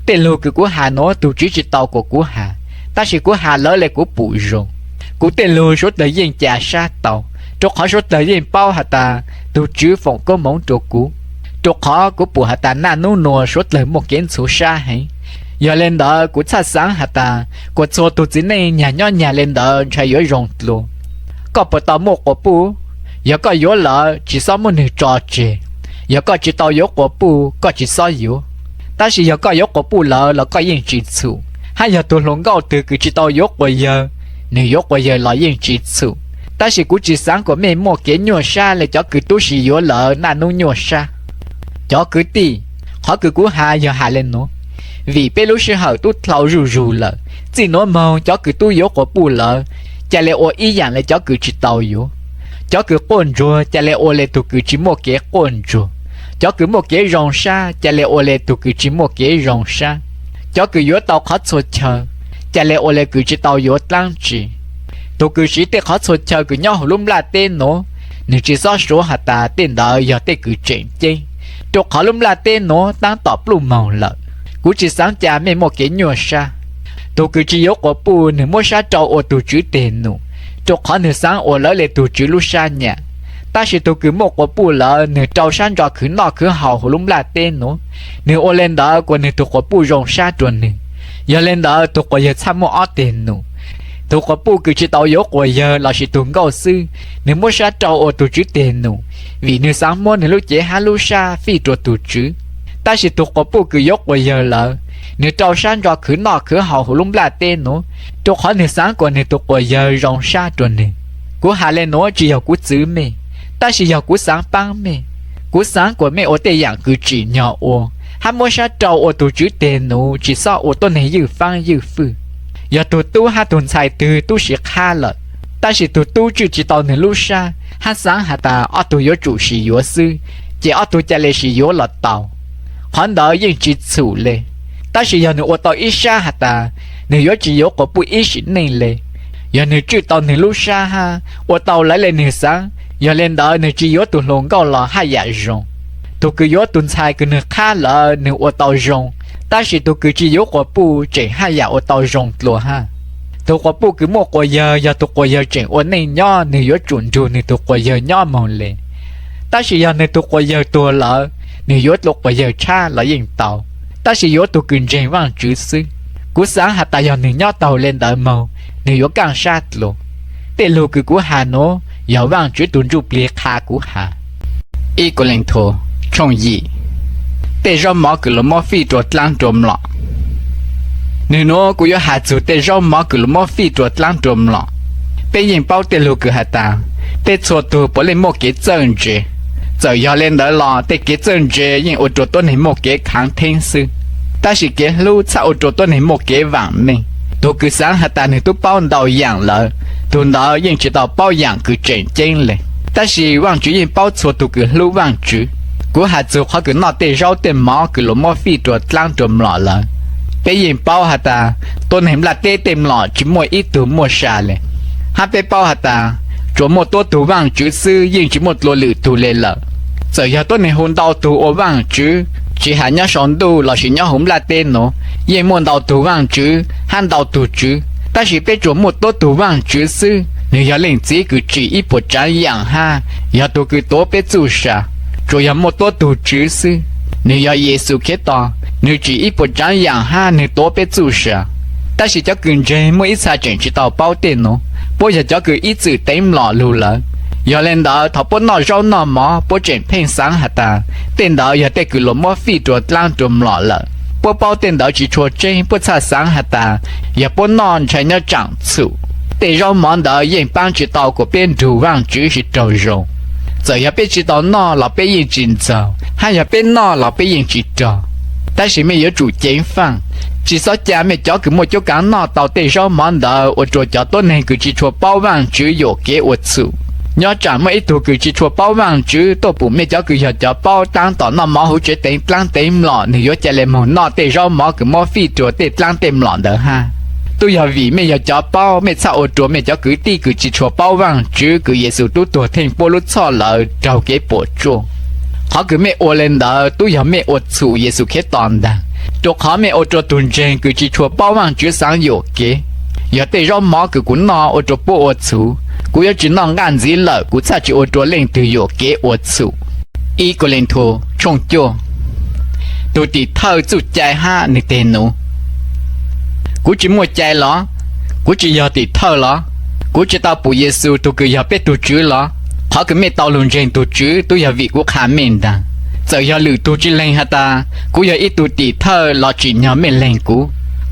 Tej lug kws kuv has nuav tug Tswv tsi tau kuas kuv has, tab sis kuv has lawv le kuv pum zoo. Kuv tej lug suav dlawg yeej ca sab tau, rua qhov suav dlawg yeej paub has tas tug Tswv foom koob moov rua kuv, rua qhov kuv pum has tas naj nub nuav suav dlawg muaj kev ntxhuv sab heev. Yog le ntawd kuv txhaj xaav has tas kuas txhua tug txiv neej nyag nyob nyag le ntawd ntshai yuav zoo dlua. Koj puas tau muaj quas puj? Yog koj yuav lawm tsi xob muab nwg tso tseg. Yog koj tsi tau yuav quas puj koj tsi xob yuav. Tab sis yog koj yuav quas puj lawm los koj yeej tsi txhum. Hab yog tug hluas nkauj twg kws tsi tau yuav quas yawg, nwg yuav quas yawg los yeej tsi txhum. Tab sis kuv tsi xaav kuas mej muaj kev nyuaj sab le cov kws tub sim yuav lawm naj nub nyuaj sab. Cov kwv tij, qhov kws kuv has yog has le nuav, vim peb lub sij hawm tub dlhau zuj zug lawm. Txij nuav moog cov kws tub yuav quas puj lawm, ca le ua ib yaam le cov kws tsi tau yuav. Cov kws quaj ntsuag ca le ua le tug kws tsi muaj kev quaj ntsuag. Cov kws muaj kev zoo sab ca le ua le tug kws tsi muaj kev zoo sab. Cov kws yuav tau qhov txhua chaw ca le ua le kws tsi tau yuav dlaab tsi. Tug kws siv tej qhov txhua chaw kws nyob huv lub nplaj teb nuav, nwg tsi xob suav has tas tej ntawd yog tej kws tseem ceeb, rua qhov lub nplaj teb nuav taab tom pluj moog lawm. Kuv tsi xaav ca mej muaj kev nyuaj sab. Tug kws tsi yuav quas puj nwg muab sab rau ua tug Tswv teg num, rua qhov nwg xaav ua lawv le tug Tswv lub sab nyam. Tab sis tug kws muaj quas puj lawm nwg rau sab ntso khwv noj khwv haus huv lub nplaj teb nuav, nwg ua le ntawd kuas nwg tug quas puj zoo sab rua nwg. Yog le ntawd tug quas yawg txhaj muaj ob teg num. Tug quas puj kws tsi tau yuav quas yawg lossis tug nkauj xwb, nwg muab sab rau ua tug Tswv teg num, vim nwg xaav muab nwg lub cev hab lub sab fij rua tug Tswv. Tab sis tug quas puj kws yuav quas yawg lawm, nwg rau sab ntso khwv noj khwv haus huv lub nplaj teb nuav, rua qhov nwg xaav kuas nwg tug quas yawg zoo sab rua nwg. Kuv has le nuav tsi yog kuv txwv mej, tab sis yog kuv xaav paab mej. Kuv xaav kuas mej ua tej yaam kws tsim nyog ua, hab muab sab rau ua tug Tswv teg num, tsi xob ua tuab neeg ywj faab ywj fwj. Yog tug tub hab tug ntxhais twg tub siv qhab lawm, tab sis tug tub tswj tsi tau nwg lub sab hab xaav has tas ob tug yuav tsum sim yuav xwb, ces ob tug ca le sim yuav los tau. Qhov ntawd yeej tsi txhum le. Tab sis yog nwg ua tau ib sab has tas nwg yuav tsi yuav quas puj ib sim neej le, yog nwg tswj tau nwg lub sab hab ua tau lawv le nwg xaav, yog le ntawd nwg tsi yuav tug hluas nkauj los haj yam zoo. Tug kws yuav tug ntxhais kws nwg qhab lawm nwg ua tau zoo, tab sis tug kws tsi yuav quas puj tseem haj yam ua tau zoo dlua hab. Tug quas puj kws muaj quas yawg yog tug quas yawg tseem ua neej nyob, nwg yuav tsum nrug nwg tug quas yawg nyob moog le. Tab sis yog nwg tug quas yawg tuag lawm, nwg yuav dlua quas yawg tshab los yeej tau, tab sis yuav tug kws ntseeg Vaajtswv xwb. Kuv xaav has tas yog nwg nyob taug le ntawd moog, nwg yuav kaaj sab dlua. Tej lug kws kuv has nuav yog Vaajtswv tug Ntsujplig qha kuv has. Ib Kauleethaus tshooj yim. Tej zaub mov kws lug muab fij rua dlaab rua mlom. Nwg nuav kuv yuav has txug tej zaub mov kws lug muab fij rua dlaab rua mlom. Peb yeej paub tej lug kws has tas, peb txhua tug puav leej muaj kev txawj ntse. Txawm yog le ntawd los tej kev txawj ntse yeej ua rua tuab neeg muaj kev khaav theeb xwb, tab sis kev hlub txhaj ua rua tuab neeg muaj kev vaam meej. Tug kws xaav has tas nwg tub paub ntau yaam lawm, tug ntawd yeej tsi tau paub yaam kws tseem ceeb le. Tab sis Vaajtswv yeej paub txhua tug kws hlub Vaajtswv. Kuv has txug qhov kws noj tej zaub tej mov kws lug muab fij rua dlaab rua mlom lawm. Peb yeej paub has tas, tuab neeg nplaj teb tej mlom tsi muaj ib tug muaj sa le. Hab peb paub has tas, tsuas muaj tuab tug Vaajtswv xwb, yeej tsi muaj dlua lwm tug le lawm. Txawm yog tuab neeg hu ntau tug ua vaajtswv, tsi has nyob sau ntuj lossis nyob huv nplaj teb nuav, yeej muaj ntau tug vaajtswv hab ntau tug tswv, tab sis peb tsuas muaj tuab tug vaajtswv xwb, nwg yog leej txiv kws tsim ib puas tsaav yaam hab yog tug kws tuav peb txuj sa. Tsuas yog muaj tuab tug tswv xwb, nwg yog Yexus Khetos, nwg tsim ib puas tsaav yaam hab nwg tuav peb txuj sa. Tab sis cov kws ntseeg muaj ib txha tseem tsi tau paub tej nuav, puab yog cov kws ib txwm teev mlom lug lawm. Yog le ntawd thaum puab noj zaub noj mov puab tseem pheej xaav has tas, tej ntawd yog tej kws lug muab fij rua dlaab rua mlom lawm. Puab paub tej ntawd tsi tshua tseeb, puab txhaj xaav has tas, yog puab noj ntshai nyob tsaam txhum. Tej zaub mov ntawd yeej paab tsi tau kuas peb nrug vaajtswv sib raug zoo. Txawm yog peb tsi tau noj los peb yeej tsi ntxaug, hab yog peb noj los peb yeej tsi raug. Tab sis mej yuav tsum ceev faaj, tsi xob ca mej cov kws muaj cuab kaav noj tau tej zaub mov ntawd ua rua cov tuab neeg kws tsi tshua paub Vaajtswv yuam kev ua txhum. Nyob tsaam muaj ib tug kws tsi tshua paub Vaajtswv tuaj pum mej cov kws yog cov paub taab tom noj mov huv tsev teev dlaab teev mlom, nwg yuav ca le moog noj tej zaub mov kws muab fij rua tej dlaab tej mlom ntawd hab. Tub yog vim mej yog cov paub, mej txhaj ua rua mej cov kwv tij kws tsi tshua paub Vaajtswv kws Yexus tub tuag theej puab lub txhoj lawm raug kev puam tsuaj. Qhov kws mej ua le ntawd tub yog mej ua txhum Yexus Khetos ntaag, rua qhov mej ua rua tug ntseeg kws tsi tshua paub Vaajtswv xaav yuam kev. Yog tej zaub mov kws kuv noj ua rua puab ua txhuv, kuv yuav tsi noj nqaj ntxiv lawm, kuv txhaj tsi ua rua leej twg yuam kev ua txhum. Ib Kauleethaus tshooj cuaj. Tug tim thawj txuj cai hab nwg teg nuav, Kuv tsi muaj cai los? Kuv tsi yog tim thawj los? Kuv tsi tau pum Yexus tug kws yog peb tug Tswv los? Qhov kws mej tau lug ntseeg tug Tswv tub yog vim kuv qha mej ntaag. Txawm yog lwm tug tsi lees has tas, kuv yog ib tug tim thawj los tsim nyog mej lees kuv.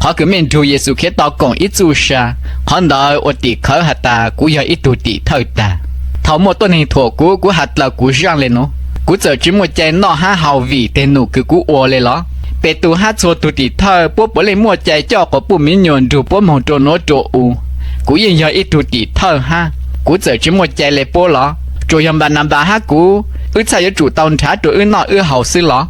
Qhov kws mej nrug Yexus Khetos koom ib txuj sa, qhov ntawd ua tim khawv has tas kuv yog ib tug tim thawj tag. Thaus muaj tuab neeg thuam kuv, kuv has dlawg kuv zaaj le nuav. Kuv txawm tsi muaj cai noj hab haus vim teg num kws kuv ua le los? Petus hab txhua tug tim thawj puab puav leej muaj cai coj quas puj miv nyuas nrug puab moog rua nuav rua u. Kuv yeej yog ib tug tim thawj hab, kuv txawm tsi muaj cai le puab los? Tsuas yog Npananpas hab kuv, wb txhaj yuav tsum tau nrhav rua wb noj wb haus xwb los?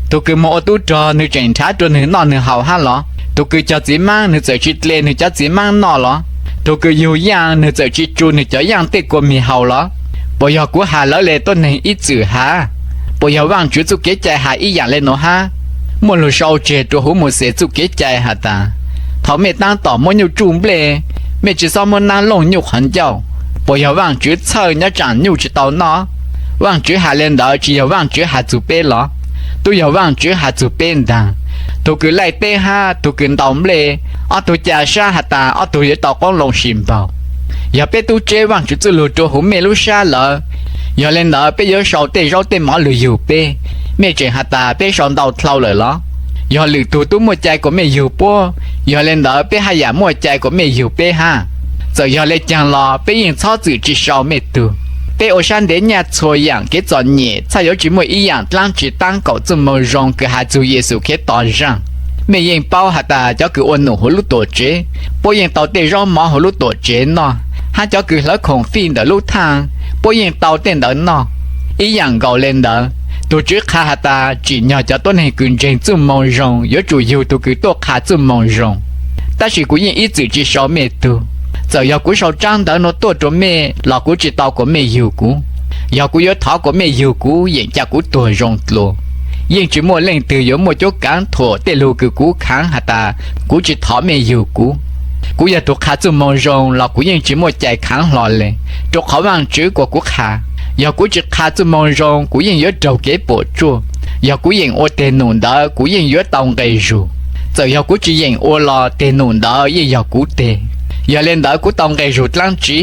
Tug kws moog ua tub rog nwg tseem nrhav rua nwg noj nwg haus hab los? Tug kws cog txiv maab nwg txawm tsi dle nwg cov txiv maab noj los? Tug kws yug yaaj nwg txawm tsi tsu nwg cov yaaj tej kua mis haus los? Puas yog kuv has lawv le tuab neeg ib txwm has? Puas yog Vaajtswv txuj kev cai has ib yaam le nuav hab? Muaj lug sau tseg rua huv Mauxes txuj kev cai has tas, thaus mej taab tom muab nyuj tsuj nplej, mej tsi xob muab naab looj nyuj qhov ncauj. Puas yog Vaajtswv txhawj nyob tsaam nyuj tsi tau noj? Vaajtswv has le ntawd tsi yog Vaajtswv has txug peb los? Tub yog Vaajtswv has txug peb ntaag. Tug kws laij teb hab tug kws ntaus nplej, ob tug ca sab has tas ob tug yuav tau qoob loo sib npaug. Yog peb tub tseb Vaajtswv txuj lug rua huv mej lub sab lawm, yog le ntawd peb yuav sau tej zaub tej mov lug yug peb. Mej tseem has tas peb sau ntau dlhau lawm los? Yog lwm tug tub muaj cai kuas mej yug puab, yog le ntawd peb haj yaam muaj cai kuas mej yug peb hab. Txawm yog le caag los peb yeej txhob txwm tsi sau mej tug. Peb ua sab ntev nyaj txhua yaam kev txom nyem txhaj yuav tsi muaj ib yaam dlaab tsi taab kaum txuj moo zoo kws has txug Yexus Khetos zaaj. Mej yeej paub has tas cov kws ua num huv lub tuam tsev, puab yeej tau tej zaub mov huv lub tuam tsev noj, hab cov kws hlawv khoom fij ntawm lub thaaj, puab yeej tau tej ntawd noj. Ib yaam nkaus le ntawd, tug Tswv qha has tas tsim nyog cov tuab neeg kws ntseeg txuj moo zoo yuav tsum yug tug kws tuaj qha txuj moo zoo. Tab sis kuv yeej ib txwm tsi sau mej tug. Txawm yog kuv sau tsaab ntawv nuav tuaj rua mej los kuv tsi tau kuas mej yug kuv. Yog kuv yuav thov kuas mej yug kuv yeem ca kuv tuag zoo dlua. Yeej tsi muaj leej twg yuav muaj cuab kaav thuam tej lug kws kuv khaav has tas kuv tsi thov mej yug kuv. Kuv yog tug qha txuj moo zoo los kuv yeej tsi muaj cai khaav hlo le, rua qhov Vaajtswv kuas kuv qha. Yog kuv tsi qha txuj moo zoo kuv yeej yuav raug kev puam tsuaj. Yog kuv yeem ua teg num ntawd kuv yeej yuav tau nqe zug. Txawm yog kuv tsi yeem ua los teg num ntawd yeej yog kuv teg. Yog le ntawd kuv tau nqe zug dlaab tsi?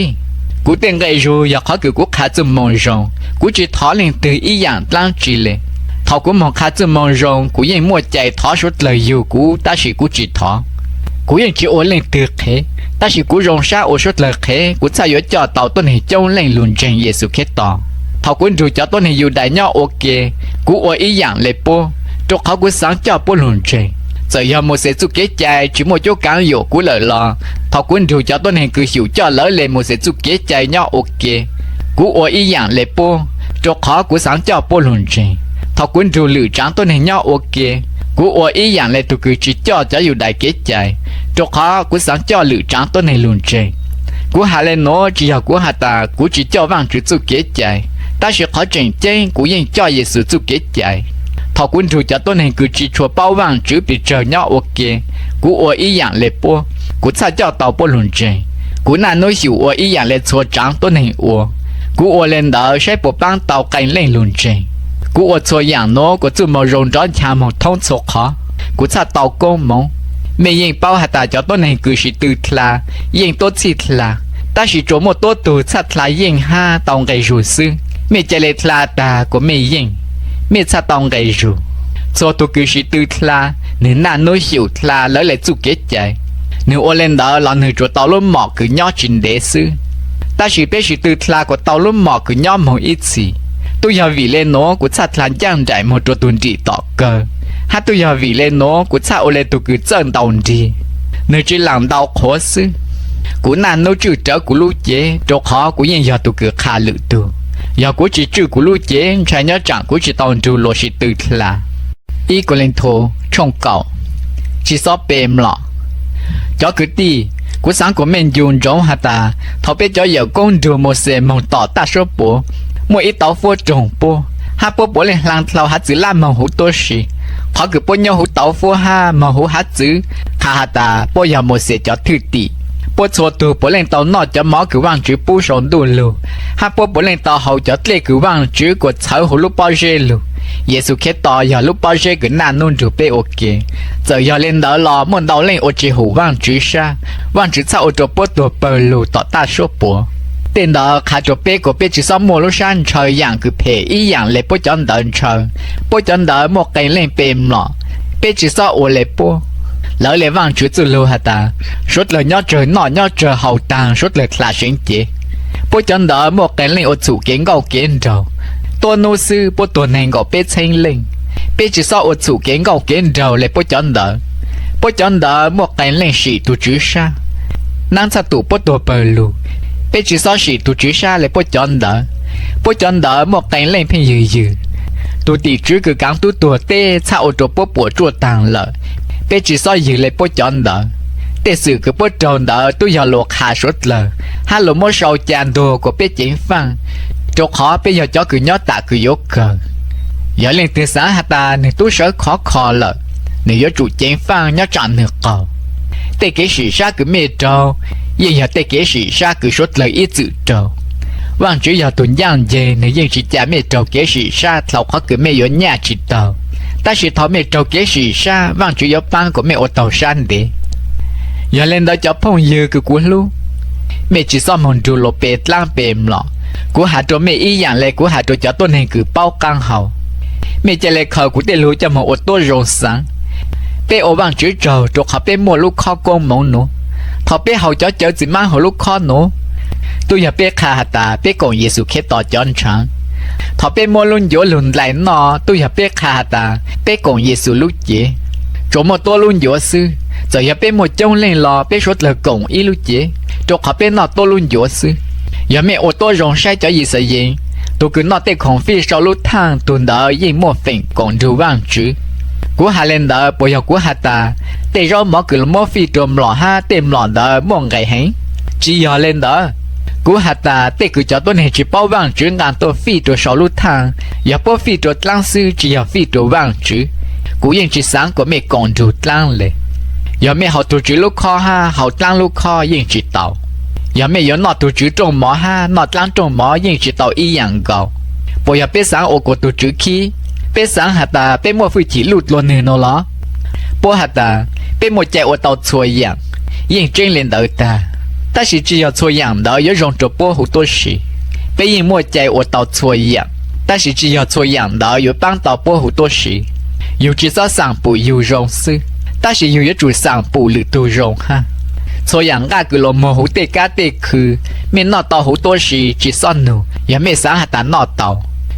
Kuv tej nqe zug yog qhov kws kuv qha txuj moo zoo, kuv tsi thov leej twg ib yaam dlaab tsi le. Thaus kuv moog qha txuj moo zoo kuv yeej muaj cai thov suav dlawg yug kuv tab sis kuv tsi thov. Kuv yeej tsi ua leej twg qhev, tab sis kuv zoo sab ua suav dlawg qhev kuv txhaj yuav coj tau tuab neeg coob leej lug ntseeg Yexus Khetos. Thaus kuv nrug cov tuab neeg Yudais nyob ua ke, kuv ua ib yaam le puab, rua qhov kuv xaav coj puab lug ntseeg. Txawm yog Mauxes txuj kev cai tsi muaj cuab kaav yuam kuv lawm los, thaus kuv nrug cov tuab neeg kws xyum coj lawv le Mauxes txuj kev cai nyob ua ke, kuv ua ib yaam le puab, rua qhov kuv xaav coj puab lug ntseeg. Thaus kuv nrug lwm tsaav tuab neeg nyob ua ke, kuv ua ib yaam le tug kws tsi coj cov Yudais kev cai, rua qhov kuv xaav coj lwm tsaav tuab neeg lug ntseeg. Kuv has le nuav tsi yog kuv has tas kuv tsi coj Vaajtswv txuj kev cai, tab sis qhov tseem ceeb kuv yeej coj Yexus txuj kev cai. Thaus kuv nrug cov tuab neeg kws tsi tshua paub Vaajtswv pes tsawg nyob ua ke, kuv ua ib yaam le puab, kuv txhaj coj tau puab lug ntseeg. Kuv naj nub xyum ua ib yaam le txhua tsaav tuab neeg ua, kuv ua le ntawd saib puas paab tau qee leej lug ntseeg. Kuv ua txhua yaam nuav kuas txuj moo zoo nrov ncha moog thoob txhua qhov, kuv txhaj tau koob moov. Mej yeej paub has tas cov tuab neeg kws sis tw dlha yeej tuab txhij dlha, tab sis tsuas muaj tuab tug txhaj dlha yeej hab tau nqe zug xwb. Mej ca le dlha taag kuas mej yeej, mej txhaj tau nqe zug. Txhua tug kws sis tw dlha, nwg naj nub xyum dlha lawv le txuj kev cai. Nwg ua le ntawd los nwg tsuas tau lub mom kws nyob tsi ntev xwb. Tab sis peb sis tw dlha kuas tau lub mom kws nyob moog ib txhis. Tub yog vim le nuav kuv txhaj dlha ncaaj nraim moog rua tug nrim tom kawg, Hab tub yog vim le nuav kuv txhaj ua le tug kws txawj ntaus nrig, nwg tsi laam ntaus qhuav xwb. Kuv naj nub tswj rawv kuv lub cev, rua qhov kuv yeej yog tug kws qha lwm tug. Yog kuv tsi tswj kuv lub cev, ntshai nyob tsaam kuv tsi tau nrug luas sis tw dlha. Ib Kauleethaus tshooj kaum, tsib xob pe mlom. Cov kwv tij, kuv xaav kuas mej ncu ntsoov has tas thaus peb cov yawm koob nrug Mauxes moog tom taj suab puam, muaj ib tauv fuab roog puab, hab puab puav leej hlaa dlhau hav txwv lab moog huv tuab si. Qhov kws puab nyob huv tauv fuab hab moog huv hav txwv qha has tas puab yog Mauxes cov thwj tim. Puab txhua tug puav leej tau noj cov mov kws Vaajtswv pub sau ntuj lug, hab puab puav leej tau haus cov dlej kws Vaajtswv kuas txhawv huv lub pob zeb lug. Yexus Khetos yog lub pob zeb kws naj nub nrug peb ua ke. Txawm yog le ntawd los muaj ntau leej ua tsi hum Vaajtswv sab, Vaajtswv txhaj ua rua puab tuag pawg lug tom taj suab puam. Tej ntawd qha rua peb kuas peb tsi xob muaj lub sab ntshaw yaam kws phem ib yaam le puab cov ntawd ntshaw. Puab cov ntawd muaj qee leej pe mlom, peb tsi xob ua le puab. Lawv le Vaajtswv txuj lug has tas, suav dlawg nyob tsawg noj nyob tsawg haus taag suav dlawg dlha seev cev. Puab cov ntawd muaj qee leej ua txhum kev nkauj kev nraug, tuab nub xwb puab tuag neeg nkaum peb txheeb leej. Peb tsi xob ua txhum kev nkauj kev nraug le puab cov ntawd. Puab cov ntawd muaj qee leej sim tug Tswv sab, nab txhaj tum puab tuag pawg lug. Peb tsi xob sim tug Tswv sab le puab cov ntawd. Puab cov ntawd muaj qee leej pheej ywg ywg. Tug tim tswv kws kaav tub tuag teb txhaj ua rua puab puam tsuaj taag lawm. Peb tsi xob ywg le puab cov ntawd. Tej xwm kws puab raug ntawd tub yog luas qha suav dlawg, hab luas muab sau ca ntuag kuas peb ceev faaj, rua qhov peb yog cov kws nyob tam kws yuav kawg. Yog leej twg xaav has tas nwg tub sawv khov kho lawm, nwg yuav tsum ceev faaj nyob tsaam nwg qaug. Tej kev sim sab kws mej raug yeej yog tej kev sim sab kws suav dlawg ib txwm raug. Vaajtswv yog tug ncaaj nceeg, nwg yeej tsi ca mej raug kev sim sab dlhau qhov kws mej yuav nyaj tsi taug. Tab sis thaus mej raug kev sim sab, Vaajtswv yuav paab kuas mej ua taug sab ntev. Yog le ntawd cov phooj ywg kws kuv hlub, mej tsi xob moog nrug luas pe dlaab pe mlom. Kuv has rua mej ib yaam le kuv has rua cov tuab neeg kws paub qaab hau. Mej ca le khaws kuv tej lug coj moog ua tuab zoo xaav. Peb ua Vaajtswv tsaug rua qhov peb muaj lub khob koob moov nuav. Thaus peb haus cov cawv txiv maab huv lub khob nuav, tub yog peb qha has tas peb koom Yexus Khetos cov ntshaav. Thaus peb muab lub ncuav lug ntais noj, tub yog peb qha has tas peb koom Yexus lub cev. Tsuas muaj tuab lub ncuav xwb, txawm yog peb muaj coob leej los peb suav dlawg koom ib lub cev, rua qhov peb noj tuab lub ncuav xwb. Yog mej ua tuab zoo saib cov Yixalayees, tug kws noj tej khoom fij sau lub thaaj, tug ntawd yeej muaj feem koom nrug Vaajtswv. Kuv has le ntawd puas yog kuv has tas tej zaub mov kws muab fij rua mlom hab tej mlom ntawd muaj nqe heev? Tsi yog le ntawd. Kuv has tas tej kws cov tuab neeg tsi paub Vaajtswv nqaa tuaj fij rua sau lub thaaj, yog puab fij rua dlaab xwb tsi yog fij rua Vaajtswv. Kuv yeej tsi xaav kuas mej koom nrug dlaab le. Yog mej haus tug Tswv lub khob hab haus dlaab lub khob yeej tsi tau. Yog mej yuav noj tug Tswv rooj mov hab noj dlaab rooj mov yeej tsi tau ib yaam nkaus. Puas yog peb xaav ua kuas tug Tswv khib? Peb xaav has tas peb muaj fwj chim luj dlua nwg nuav los? Puab has tas peb muaj cai ua tau txhua yaam, yeej tseeb le ntawd tag, tab sis tsi yog txhua yaam ntawd yuav zoo rua puab huv tuab si. Peb yeej muaj cai ua tau txhua yaam, tab sis tsi yog txhua yaam ntawd yuav paab tau puab huv tuab si. Yug tsi xob xaam pum yug zoo xwb, tab sis yug yuav tsum xaam pum lwm tug zoo hab. Txhua yaam nqaj kws luas muag huv tej kab tej khw, mej noj tau huv tuab si tsi xob nug yog mej xaav has tas noj tau.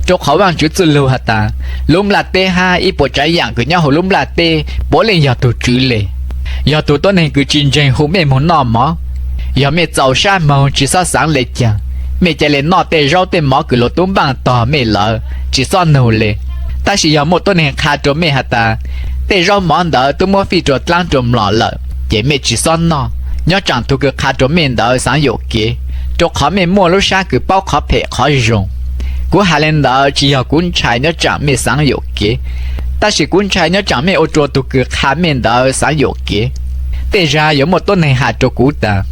Rua qhov Vaajtswv txuj lug has tas lub nplaj teb hab ib puas tsaav yaam kws nyob huv lub nplaj teb puav leej yog tug Tswv le. Yog tug tuab neeg kws tsi ntseeg hu mej moog noj mov. Yog mej txaus sab moog tsi xob xaav le caag, mej ca le noj tej zaub tej mov kws luas tub npaaj tog mej lawm tsi xob nug le. Tab sis yog muaj tuab neeg qha rua mej has tas tej zaub mov ntawd tub muab fij rua dlaab rua mlom lawm, ces mej tsi xob noj, nyob tsaam tug kws qha rua mej ntawd xaav yuam kev, rua qhov mej muaj lub sab kws paub qhov phem qhov zoo. Kuv has le ntawd tsi yog kuv ntshai nyob tsaam mej xaav yuam kev, tab sis kuv ntshai nyob tsaam mej ua rua tug kws qha mej ntawd xaav yuam kev. Tej zag yuav muaj tuab neeg has rua kuv tas,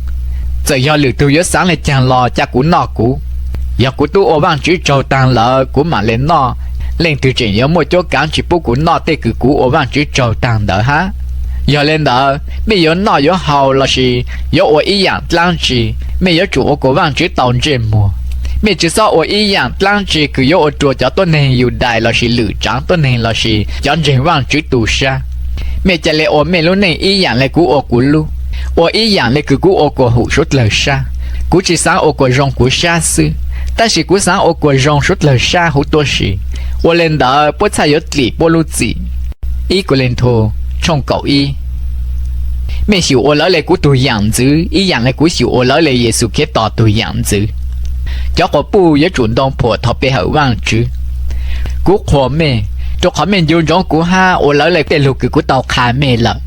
txawm yog lwm tug yuav xaav le caag los ca kuv noj kuv. Yog kuv tub ua Vaajtswv tsaug taag lawm kuv maam le noj. Leej twg tseem yuav muaj cuab kaav tsi pub kuv noj tej kws kuv ua Vaajtswv tsaug taag ntawd hab? Yog le ntawd mej yuav noj yuav haus lossis yuav ua ib yaam dlaab tsi, mej yuav tsum ua kuas Vaajtswv tau ntsej muag. Mej tsi xob ua ib yaam dlaab tsi kws yuav ua rua cov tuab neeg Yudais lossis lwm tsaav tuab neeg lossis cov ntseeg Vaajtswv tu sab. Mej ca le ua mej lub neej ib yaam le kuv ua kuv lub, ua ib yaam le kws kuv ua kuas hum suav dlawg sab. Kuv tsi xaav ua kuas zoo kuv sab xwb, tab sis kuv xaav ua kuas zoo suav dlawg sab huv tuab si. Ua le ntawd puab txhaj yuav dlim puab lub txim. Ib Kauleethaus tshooj kaum ib. Mej xyum ua lawv le kuv tug yaam ntxwv ib yaam le kuv xyum ua lawv le Yexus Khetos tug yaam ntxwv. Cov quas puj yuav tsum ntoo phuam thaus pe hawm Vaajtswv. Kuv qhuas mej, rua qhov mej ncu ntsoov kuv hab ua lawv le tej lug kws kuv tau qha mej lawm.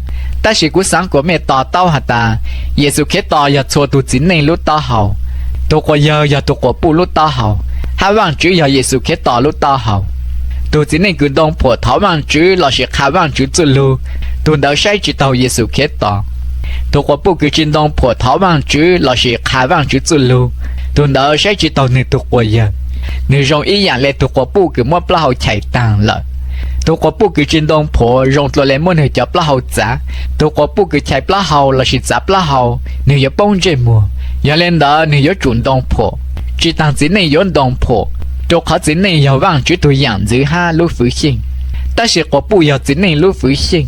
Tab sis kuv xaav kuas mej to taub has tas, Yexus Khetos yog txhua tug txiv neej lub taub hau, tug quas yawg yog tug quas puj lub taub hau, hab Vaajtswv yog Yexus Khetos lub taub hau. Tug txiv neej kws ntoo phuam thaus Vaajtswv lossis qha Vaajtswv txuj lug, tug ntawd saib tsi taug Yexus Khetos. Tug quas puj kws tsi ntoo phuam thaus Vaajtswv lossis qha Vaajtswv txuj lug, tug ntawd saib tsi taug nwg tug quas yawg. Nwg zoo ib yaam le tug quas puj kws muab plaub hau chais taag lawm. Tug quas puj kws tsi ntoo phuam zoo dlua le muab nwg cov plaub hau txav. Tug quas puj kws chais plaub hau lossis txav plaub hau, nwg yuav poob ntsej muag. Yog le ntawd nwg yuav tsum ntoo phuam. Tsi taag txiv neej yuav ntoo phuam, rua qhov txiv neej yog Vaajtswv tug yaam ntxwv hab lub fwv xyeej. Tab sis quas puj yog txiv neej lub fwv xyeej,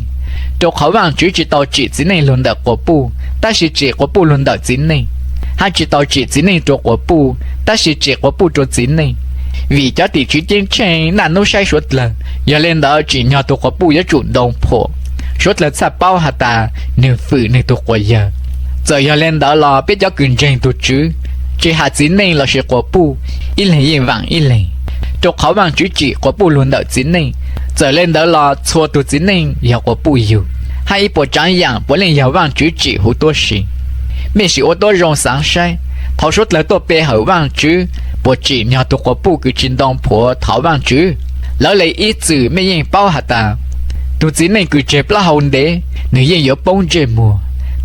rua qhov Vaajtswv tsi tau tsim txiv neej lug ntawm quas puj, tab sis tsim quas puj lug ntawm txiv neej, hab tsi tau tsim txiv neej rua quas puj, tab sis tsim quas puj rua txiv neej. Vim cov tim tswv ceeb tsheej naj nub saib suav dlawg, yog le ntawd tsim nyog tug quas puj yuav tsum ntoo phuam. Suav dlawg txhaj paub has tas nwg fwm nwg tug quas yawg. Txawm yog le ntawd los peb cov kws ntseeg tug Tswv, tsi has txiv neej lossis quas puj, ib leeg yeej vaam ib leeg, rua qhov Vaajtswv tsim quas puj lug ntawm txiv neej. Txawm le ntawd los txhua tug txiv neej yog quas puj yug, hab ib puas tsaav yaam puav leej yog Vaajtswv tsim huv tuab si. Mej sim ua tuab zoo xaav saib, thaus suav dlawg tuaj pe hawm Vaajtswv, puas tsim nyog tug quas puj kws tsi ntoo phuam thaus Vaajtswv? Lawv le ib txwm mej yeej paub has tas, tug txiv neej kws tseg plaub hau ntev, nwg yeej yuav poob ntsej muag,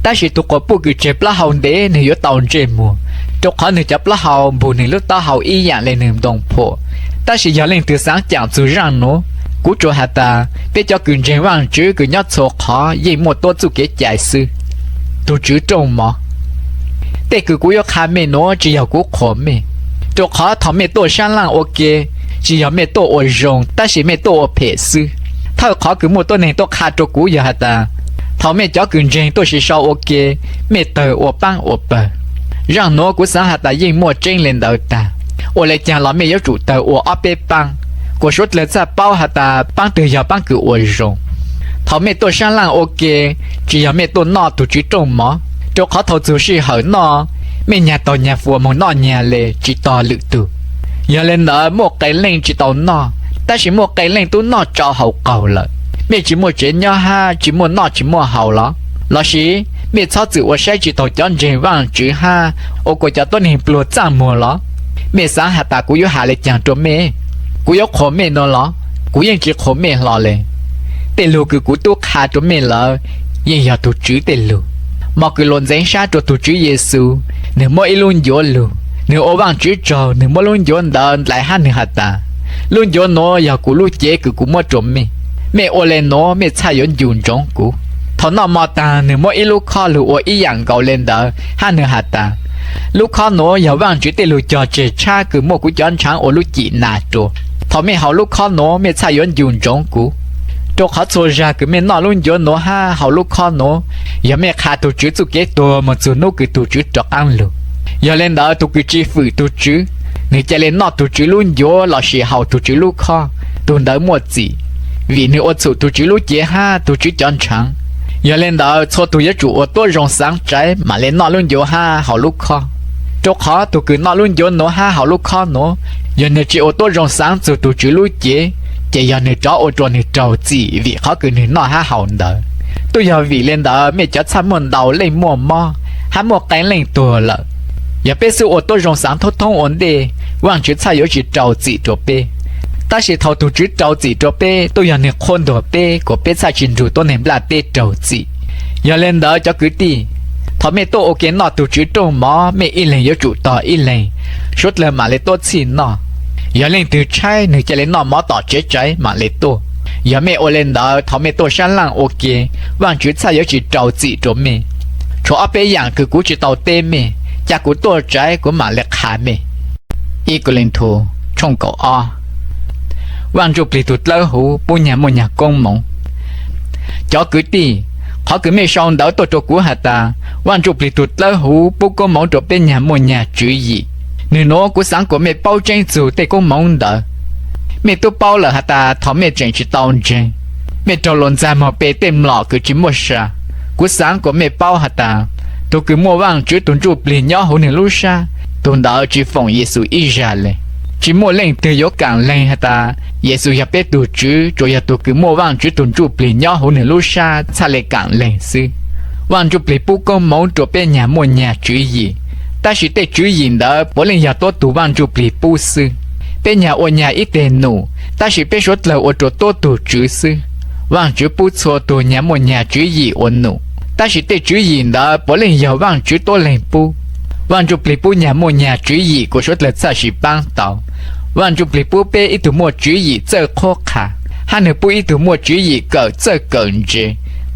tab sis tug quas puj kws tseg plaub hau ntev nwg yuav tau ntsej muag, rua qhov nwg cov plaub hau npug nwg lub taub hau ib yaam le nwg ntoo phuam. Tab sis yog leej twg xaav caam txug zaaj nuav, kuv tsuas has tas peb cov kws ntseeg Vaajtswv kws nyob txhua qhov yeej muaj tuab txuj kev cai xwb. Tug Tswv rooj mov. Tej kws kuv yuav qha mej nuav tsi yog kuv qhuas mej, rua qhov thaus mej tuaj sab laaj ua ke, tsi yog mej tuaj ua zoo tab sis mej tuaj ua phem xwb. Thawj qhov kws muaj tuab neeg tuaj qha rua kuv yog has tas, thaus mej cov kws ntseeg tuaj si sau ua ke, mej tawg ua paab ua pawg. Zaaj nuav kuv xaav has tas yeej muaj tseeb le ntawd tag. Ua le caag los mej yuav tsum tawg ua ob peb paab, kuas suav dlawg txhaj paub has tas paab twg yog paab kws ua zoo. Thaus mej tuaj sab laaj ua ke, tsi yog mej tuaj noj tug Tswv rooj mov, rua qhov thaus txug sij hawm noj, mej nyag taug nyag fuas moog noj nyag le tsi tog lwm tug. Yog le ntawd muaj qee leej tsi tau noj, tab sis muaj qee leej tub noj tsau haus qaug lawm. Mej tsi muaj tsev nyob hab tsi muaj noj tsi muaj haus los? Lossis mej txhob txwm ua saib tsi taug cov ntseeg Vaajtswv hab ua kuas cov tuab neeg pluag txaj muag los? Mej xaav has tas kuv yuav has le caag rua mej? Kuv yuav qhuas mej nuav los? Kuv yeej tsi qhuas mej hlo le. Tej lug kws kuv tub qha rua mej lawm yeej yog tug Tswv tej lug. Mog kws luas ntxeev sab rua tug Tswv Yexus, nwg muab ib lub ncuav lug, nwg ua Vaajtswv tsaug, nwg muab lub ncuav ntawd ndlais hab nwg has tas, lub ncuav nuav yog kuv lub cev kws kuv muab rua mej. Mej ua le nuav mej txhaj yuav ncu ntsoov kuv. Thaus noj mov taag nwg muab ib lub khob lug ua ib yaam nkaus le ntawd hab nwg has tas, lub khob nuav yog Vaajtswv tej lug cog tseg tshab kws muaj kuv cov ntshaav ua lub cim nas rua. Thaus mej haus lub khob nuav mej txhaj yuav ncu ntsoov kuv, rua qhov txhua zag kws mej noj lub ncuav nuav hab haus lub khob nuav, yog mej qha tug Tswv txuj kev tuag moog txug nub kws tug Tswv rov qaab lug. Yog le ntawd tug kws tsi fwm tug Tswv, nwg ca le noj tug Tswv lub ncuav lossis haus tug Tswv lub khob, tug ntawd muaj txim, vim nwg ua txhum tug Tswv lub cev hab tug Tswv cov ntshaav. Yog le ntawd txhua tug yuav tsum ua tuab zoo xaav tsaiv mam le noj lub ncuav hab haus lub khob. Rua qhov tug kws noj lub ncuav nuav hab haus lub khob nuav, yog nwg tsi ua tuab zoo xaav txug tug Tswv lub cev, ces yog nwg rov ua rua nwg raug txim vim qhov kws nwg noj hab haus ntawd. Tuaj yog vim le ntawd mej cov txhaj muaj ntau leej muaj mob, hab muaj qee leej tuag lawm. Yog peb xub ua tuab zoo xaav thoob thoob ua ntej, Vaajtswv txhaj yuav tsi rau txim rua peb. Tab sis thaus tug Tswv rau txim rua peb, tuaj yog nwg qhuab ntuas peb kuas peb txhaj tsi nrug tuab neeg nplaj teb raug txim. Yog le ntawd cov kwv tij, thaus mej tuaj ua ke noj tug Tswv rooj mov, mej ib leeg yuav tsum tog ib leeg, suav dlawg mam le tuaj txhij noj. Yog leej twg tshaib, nwg ca le noj mov tom tsev tsaiv mam le tuaj. Yog mej ua le ntawd, thaus mej tuaj sab laaj ua ke, Vaajtswv txhaj yuav tsi rau txim rua mej. Tshuav ob peb yaam kws kuv tsi tau teb mej, ca kuv tuaj tsaiv kuv mam le qha mej. Ib Kauleethaus tshooj kaum ob. Vaaj Ntsuj Plig tug dlawb huv pub nyag muaj nyag koob moov. Cov kwv tij, qhov kws mej sau ntawv tuaj rua kuv has tas, Vaaj Ntsuj Plig tug dlawb huv pub koob moov rua peb nyag muaj nyag tswv yim, nwg nuav kuv xaav kuas mej paub tseeb txug tej koob moov ntawd. Mej tub paub lawm has tas thaus mej tseem tsi tau ntseeg, Mej raug luas ntxag moog pe tej mlom kws tsi muaj sa. Kuv xaav kuas mej paub has tas, tug kws muaj Vaajtswv tug Ntsujplig nyob huv nwg lub sab, tug ntawd tsi foom Yexus ib zag le. Tsi muaj leej twg yuav kaam leeg has tas Yexus yog peb tug Tswv, tsuas yog tug kws muaj Vaajtswv tug Ntsujplig nyob huv nwg lub sab txhaj le kaam leeg xwb. Vaaj Ntsujplig pub koob moov rua peb nyag muaj nyag tswv yim, tab sis tej tswv yim ntawd puav leej yog tuab tug Vaaj Ntsujplig pub xwb. Peb nyag ua nyag ib teg num, tab sis peb suav dlawg ua rua tuab tug Tswv xwb. Vaajtswv pub txhua tug nyag muaj nyag tswv yim ua num, tab sis tej tswv yim ntawd puav leej yog Vaajtswv tuab leeg pub. Vaaj Ntsujplig pub nyag muaj nyag tswv yim kuas suav dlawg txhaj sim paab tau. Vaaj Ntsujplig pub peb ib tug muaj tswv yim txawj qhuab qha, hab nwg pub ib tug muaj tswv yim kawm txawj kawm ntse,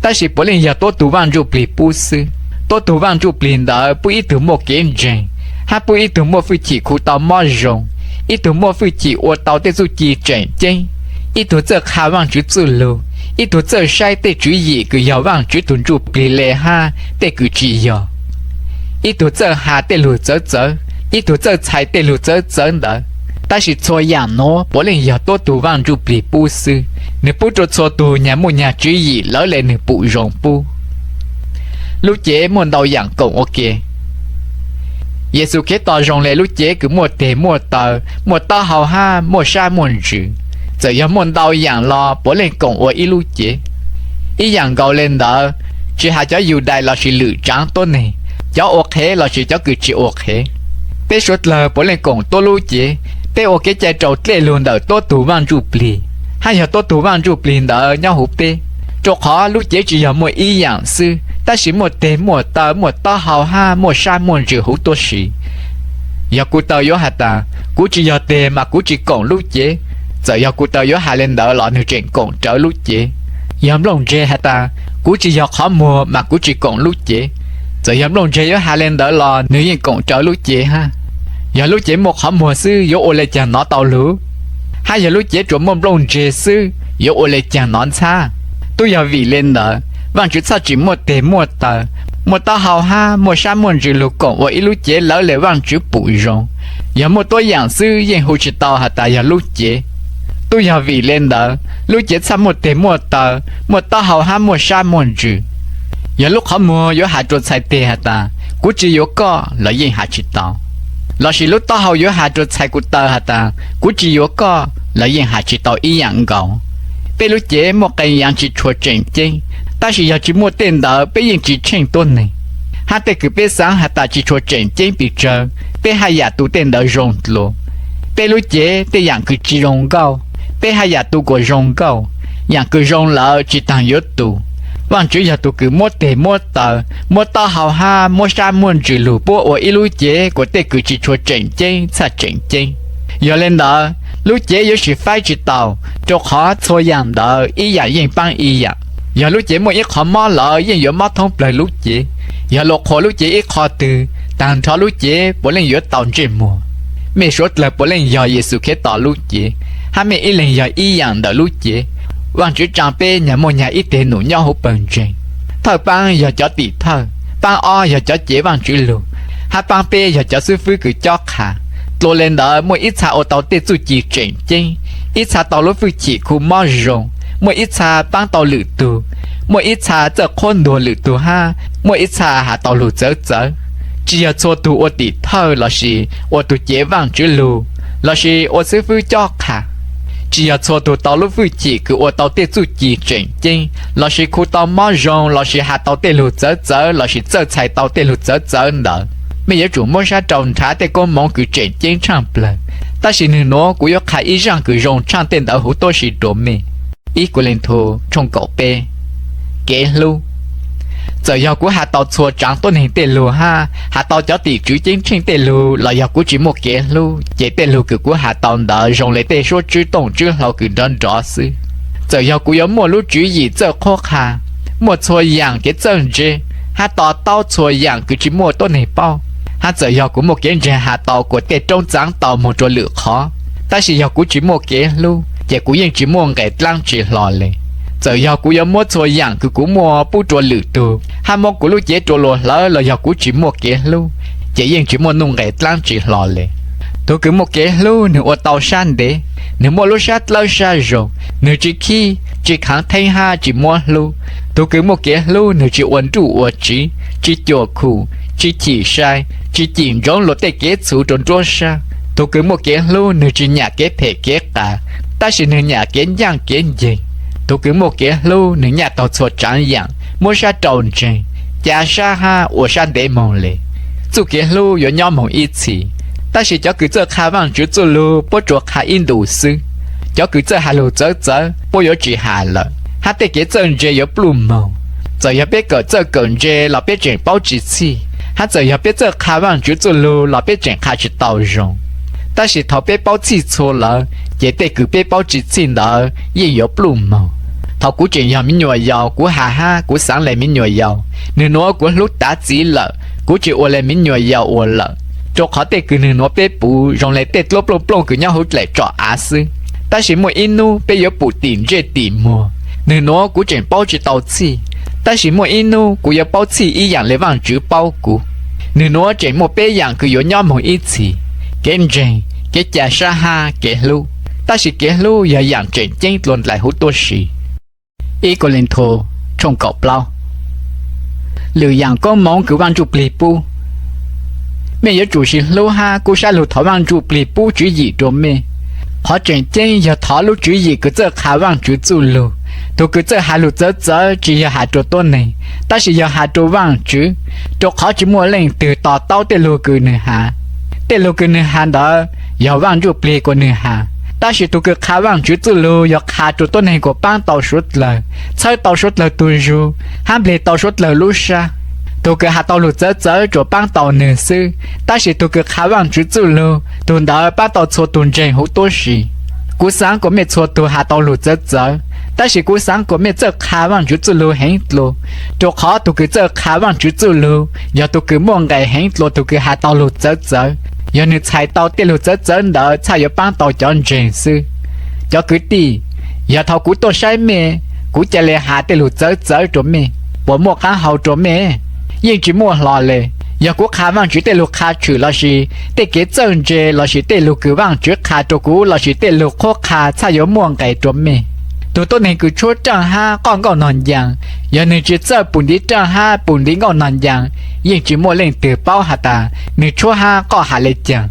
tab sis puav leej yog tuab tug Vaaj Ntsujplig pub xwb. Tuab tug Vaaj Ntsujplig ntawd pub ib tug muaj kev ntseeg, hab pub ib tug muaj fwj chim khu tau mob zoo, ib tug muaj fwj chim ua tau tej txuj ci tseem ceeb, ib tug txawj qha Vaajtswv txuj lug, ib tug txawj saib tej tswv yim kws yog Vaajtswv tug Ntsujplig le hab tej kws tsi yog, ib tug txawj has tej lug txawv txawv, ib tug txawj txhais tej lug txawv txawv ntawd. Tab sis txhua yaam nuav puav leej yog tuab tug Vaaj Ntsujplig pub xwb. Nwg pub rua txhua tug nyag muaj nyag tswv yim lawv le nwg pum zoo pub. Lub cev muaj ntau yaam koom ua ke. Yexus Khetos zoo le lub cev kws muaj teg muaj taw, muaj taub hau hab muaj sab muaj ntsws. Txawm yog muaj ntau yaam los puav leej koom ua ib lub cev. Ib yaam nkaus le ntawd, tsi has cov Yudais lossis lwm tsaav tuab neeg, cov ua qhev lossis cov kws tsi ua qhev, peb suav dlawg puav leej koom tuab lub cev. Peb ua kev cai raus dlej lug ntawm tuab tug Vaaj Ntsujplig, hab yog tuab tug Vaaj Ntsujplig ntawd nyob huv peb. Rua qhov lub cev tsi yog muaj ib yaam xwb, tab sis muaj teg muaj taw, muaj taub hau hab muaj sab muaj ntsws huv tuab si. Yog kuv taw yuav has tas, kuv tsi yog teg mas kuv tsi koom lub cev, txawm yog kuv taw yuav has le ntawd los nwg tseem koom rawv lub cev. Yog nplooj ntseg has tas, kuv tsi yog qhov muag mas kuv tsi koom lub cev, txawm yog nplooj ntseg yuav has le ntawd los nwg yeej koom rawv lub cev hab. Yog lub cev muaj qhov muag xwb yuav ua le caag nov tau lug? Hab yog lub cev tsuas muaj nplooj ntseg xwb yuav ua le caag nov ntxhab? Tub yog vim le ntawd, Vaajtswv txhaj tsim muaj teg muaj taw, muaj taub hau hab muaj sab muaj ntsws lug koom ua ib lub cev lawv le Vaajtswv pum zoo. Yog muaj tuab yaam xwb yeej hu tsi tau has tas yog lub cev. Tub yog vim le ntawd, lub cev txhaj muaj teg muaj taw, muaj taub hau hab muaj sab muaj ntsws. Yog lub qhov muag yuav has rua txhais teg has tas, kuv tsi yuav koj, los yeej has tsi tau. Lossis lub taub hau yuav has rua txhais kuv taw has tas, kuv tsi yuav koj, los yeej has tsi tau ib yaam nkaus. Peb lub cev muaj qee yaav tsi tshua tseem ceeb, tab sis yog tsi muaj tej ntawd peb yeej tsi tsheej tuab neeg. Hab tej kws peb xaav has tas tsi tshua tseem ceeb pes tsawg, peb haj yam tu tej ntawd zoo dlua. Peb lub cev tej yaam kws tsi zoo nkauj, peb haj yam tu kuas zoo nkauj. Yaam kws zoo lawm tsi taag yuav tu. Vaajtswv yog tug kws muab teg muab taw, muab taub hau hab muab sab muaj ntsws lug puab ua ib lub cev kuas tej kws tsi tshua tseem ceeb txhaj tseem ceeb. Yog le ntawd, lub cev yuav sim faib tsi tau, rua qhov txhua yaam ntawd ib yaam yeej paab ib yaam. Yog lub cev muaj ib qhov mob lawm yeej yuav mob thoob plawg lub cev. Yog luas qhuas lub cev ib qho twg, taag nrho lub cev puav leej yuav tau ntsej muag. Mej suav dlawg puav leej yog Yexus Khetos lub cev, hab mej ib leeg yog ib yaam ntawm lub cev. Vaajtswv tsaa peb nyag muaj nyag ib teg num nyob huv pawg ntseeg. Thawj paab yog cov tim thawj, paab ob yog cov cev Vaajtswv lug, hab paab peb yog cov xwb fwb kws cob qha. Dlua le ntawd muaj ib txha ua tau tej txuj ci tseem ceeb, ib txha tau lub fwj chim khu mob zoo, muaj ib txha paab tau lwm tug, muaj ib txha txawj qhuab ntuas lwm tug hab muaj ib txha has tau lug txawv txawv. Tsi yog txhua tug ua tim thawj lossis ua tug cev Vaajtswv lug, lossis ua xwb fwb cob qha. Tsi yog txhua tug tau lub fwj chim kws ua tau tej txuj ci tseem ceeb, lossis khu tau mob zoo, lossis has tau tej lug txawv txawv, lossis txawj txhais tau tej lug txawv txawv ntawd. Mej yuav tsum muab sab rau nrhav tej koob moov kws tseem ceeb tshaaj plawg, tab sis nwg nuav kuv yuav qha ib zaaj kws zoo tshaaj tej ntawd huv tuab si rua mej. Ib Kuv Leej Thub tshooj kaum peb. Kev hlub. Txawm yog kuv has tau txhua tsaav tuab neeg tej lug hab has tau cov tim tswv ceeb tsheej tej lug los yog kuv tsi muaj kev hlub, ces tej lug kws kuv has tau ntawd zoo le tej suab tswb tooj tswb hlau kws nrov nrov xwb. Txawm yog kuv yuav muaj lub tswv yim txawj qhuab qha, muaj txhua yaam kev txawj ntse, hab to taub txhua yaam kws tsi muaj tuab neeg paub, hab txawm yog kuv muaj kev ntseeg has tau kuas tej roob txaav tau moog rua lwm qhov, tab sis yog kuv tsi muaj kev hlub, ces kuv yeej tsi muaj nqes dlaab tsi hlo le. Txawm yog kuv yuav muab txhua yaam kws kuv muaj pub rua lwm tug, hab muab kuv lub cev rua luas hlawv los yog kuv tsi muaj kev hlub, ces yeej tsi muaj nuj nqes dlaab tsi hlo le. Tug kws muaj kev hlub nwg ua tau sab ntev, nwg muaj lub sab dlawb sab zoo, nwg tsi khib, tsis khaav theeb hab tsis muab hlub. Tug kws muaj kev hlub nwg tsis ua nruj ua tsiv, tsis cuam khum, tsis chim sai, tsis cim ntsoov luas tej kev txhuv rua nruab sab. Tug kws muaj kev hlub nwg tsis nyam kev phem kev qas, tab sis nwg nyam kev ncaaj kev nceeg. Tug kws muaj kev hlub nwg nyaj taug txhua tsaav yaam, muab sab rau ntseeg, ca sab hab ua sab ntev moog le. Txuj kev hlub yuav nyob moog ib txhis, tab sis cov kws txawj qha Vaajtswv txuj lug puab tsuas qha ib ntus xwb. Cov kws txawj has lug txawv txawv puab yuav tsis has lawm, hab tej kev txawj ntse yuav pluj moog. Txawm yog peb kawm txawj kawm ntse los peb tseem paub tsis txhij, hab txawm yog peb txawj qha Vaajtswv txuj lug los peb tseem qha tsis tau zoo. Tab sis thaum peb paub txhij txhua lawm, ces tej kws peb paub tsis txhij ntawd yeej yuav pluj moog. Thaum kuv tseem yog miv nyuam yaus kuv has hab kuv xaav le miv nyuam yaus, nwg nuav kuv hlub tav txiv lawm, kuv tsis ua le miv nyuam yaus ua lawm. Rua qhov tej kws nwg nuav peb puv zoo le tej dluab plooj plooj kws nyob huv dlaim tsom av xwb. Tab sis muaj ib nub peb yuav pum tim ntsej tim muag. Nwg nuav kuv tseem paub tsis tau txhij, tab sis muaj ib nub kuv yuav paub txhij ib yaam le Vaajtswv paub kuv. Nwg nuav tseem muaj peb yaam kws yuav nyob moog ib txhis: kev ntseeg, kev ca sab hab kev hlub. Tab sis kev hlub yog yaam tseem ceeb dlua ndlais huv tuab si. Ib Kauleethaus tshooj kaum plaub. Lwm yaam koob moov kws Vaaj Ntsujplig pub, mej yuav tsum sis hlub hab kub sab lug thov Vaaj Ntsujplig pub tswv yim rua mej. Qhov tseem ceeb yog thov lub tswv yim kws txawj qha Vaajtswv txuj lug. Tug kws txawj has lug txawv txawv tsis yog has rua tuab neeg, tab sis yog has rua Vaajtswv, rua qhov tsis muaj leej twg to taub tej lug kws nwg has. Tej lug kws nwg has ntawd yog Vaaj Ntsujplig kuas nwg has, tab sis tug kws qha Vaajtswv txuj lug yog qha rua tuab neeg kuas paab tau suav dlawg, txhawb tau suav dlawg tug zug, hab npleg tau suav dlawg lub sab. Tug kws has tau lug txawv txawv tsuas paab tau nwg xwb, tab sis tug kws qha Vaajtswv txuj lug, tug ntawd paab tau txhua tug ntseeg huv tuab si. Kuv xaav kuas mej txhua tug has tau lug txawv txawv, tab sis kuv xaav kuas mej txawj qha Vaajtswv txuj lug heev dlua, rua qhov tug kws txawj qha Vaajtswv txuj lug yog tug kws muaj nqes heev dlua tug kws has tau lug txawv txawv. Yog nwg txhais tau tej lug txawv txawv ntawd txhaj yuav paab tau cov ntseeg xwb. Cov kwv tij, yog thaum kuv tuaj saib mej, kuv ca le has tej lug txawv txawv rua mej, puas muaj qaab hau rua mej? Yeej tsis muaj hlo le. Yog kuv qha Vaajtswv tej lug qha tshwm lossis tej kev txawj ntse lossis tej lug kws Vaajtswv qha rua kuv lossis tej lug qhuab qha txhaj yuav muaj nqes rua mej. Tug tuab neeg kws tshuab raaj hab qoj nkauj nog ncaas, yog nwg tsis txawj pum ntiv raaj hab pum ntiv nkauj nog ncaas, yeej tsis muaj leej twg paub has tas nwg tshuab hab qoj has le caag.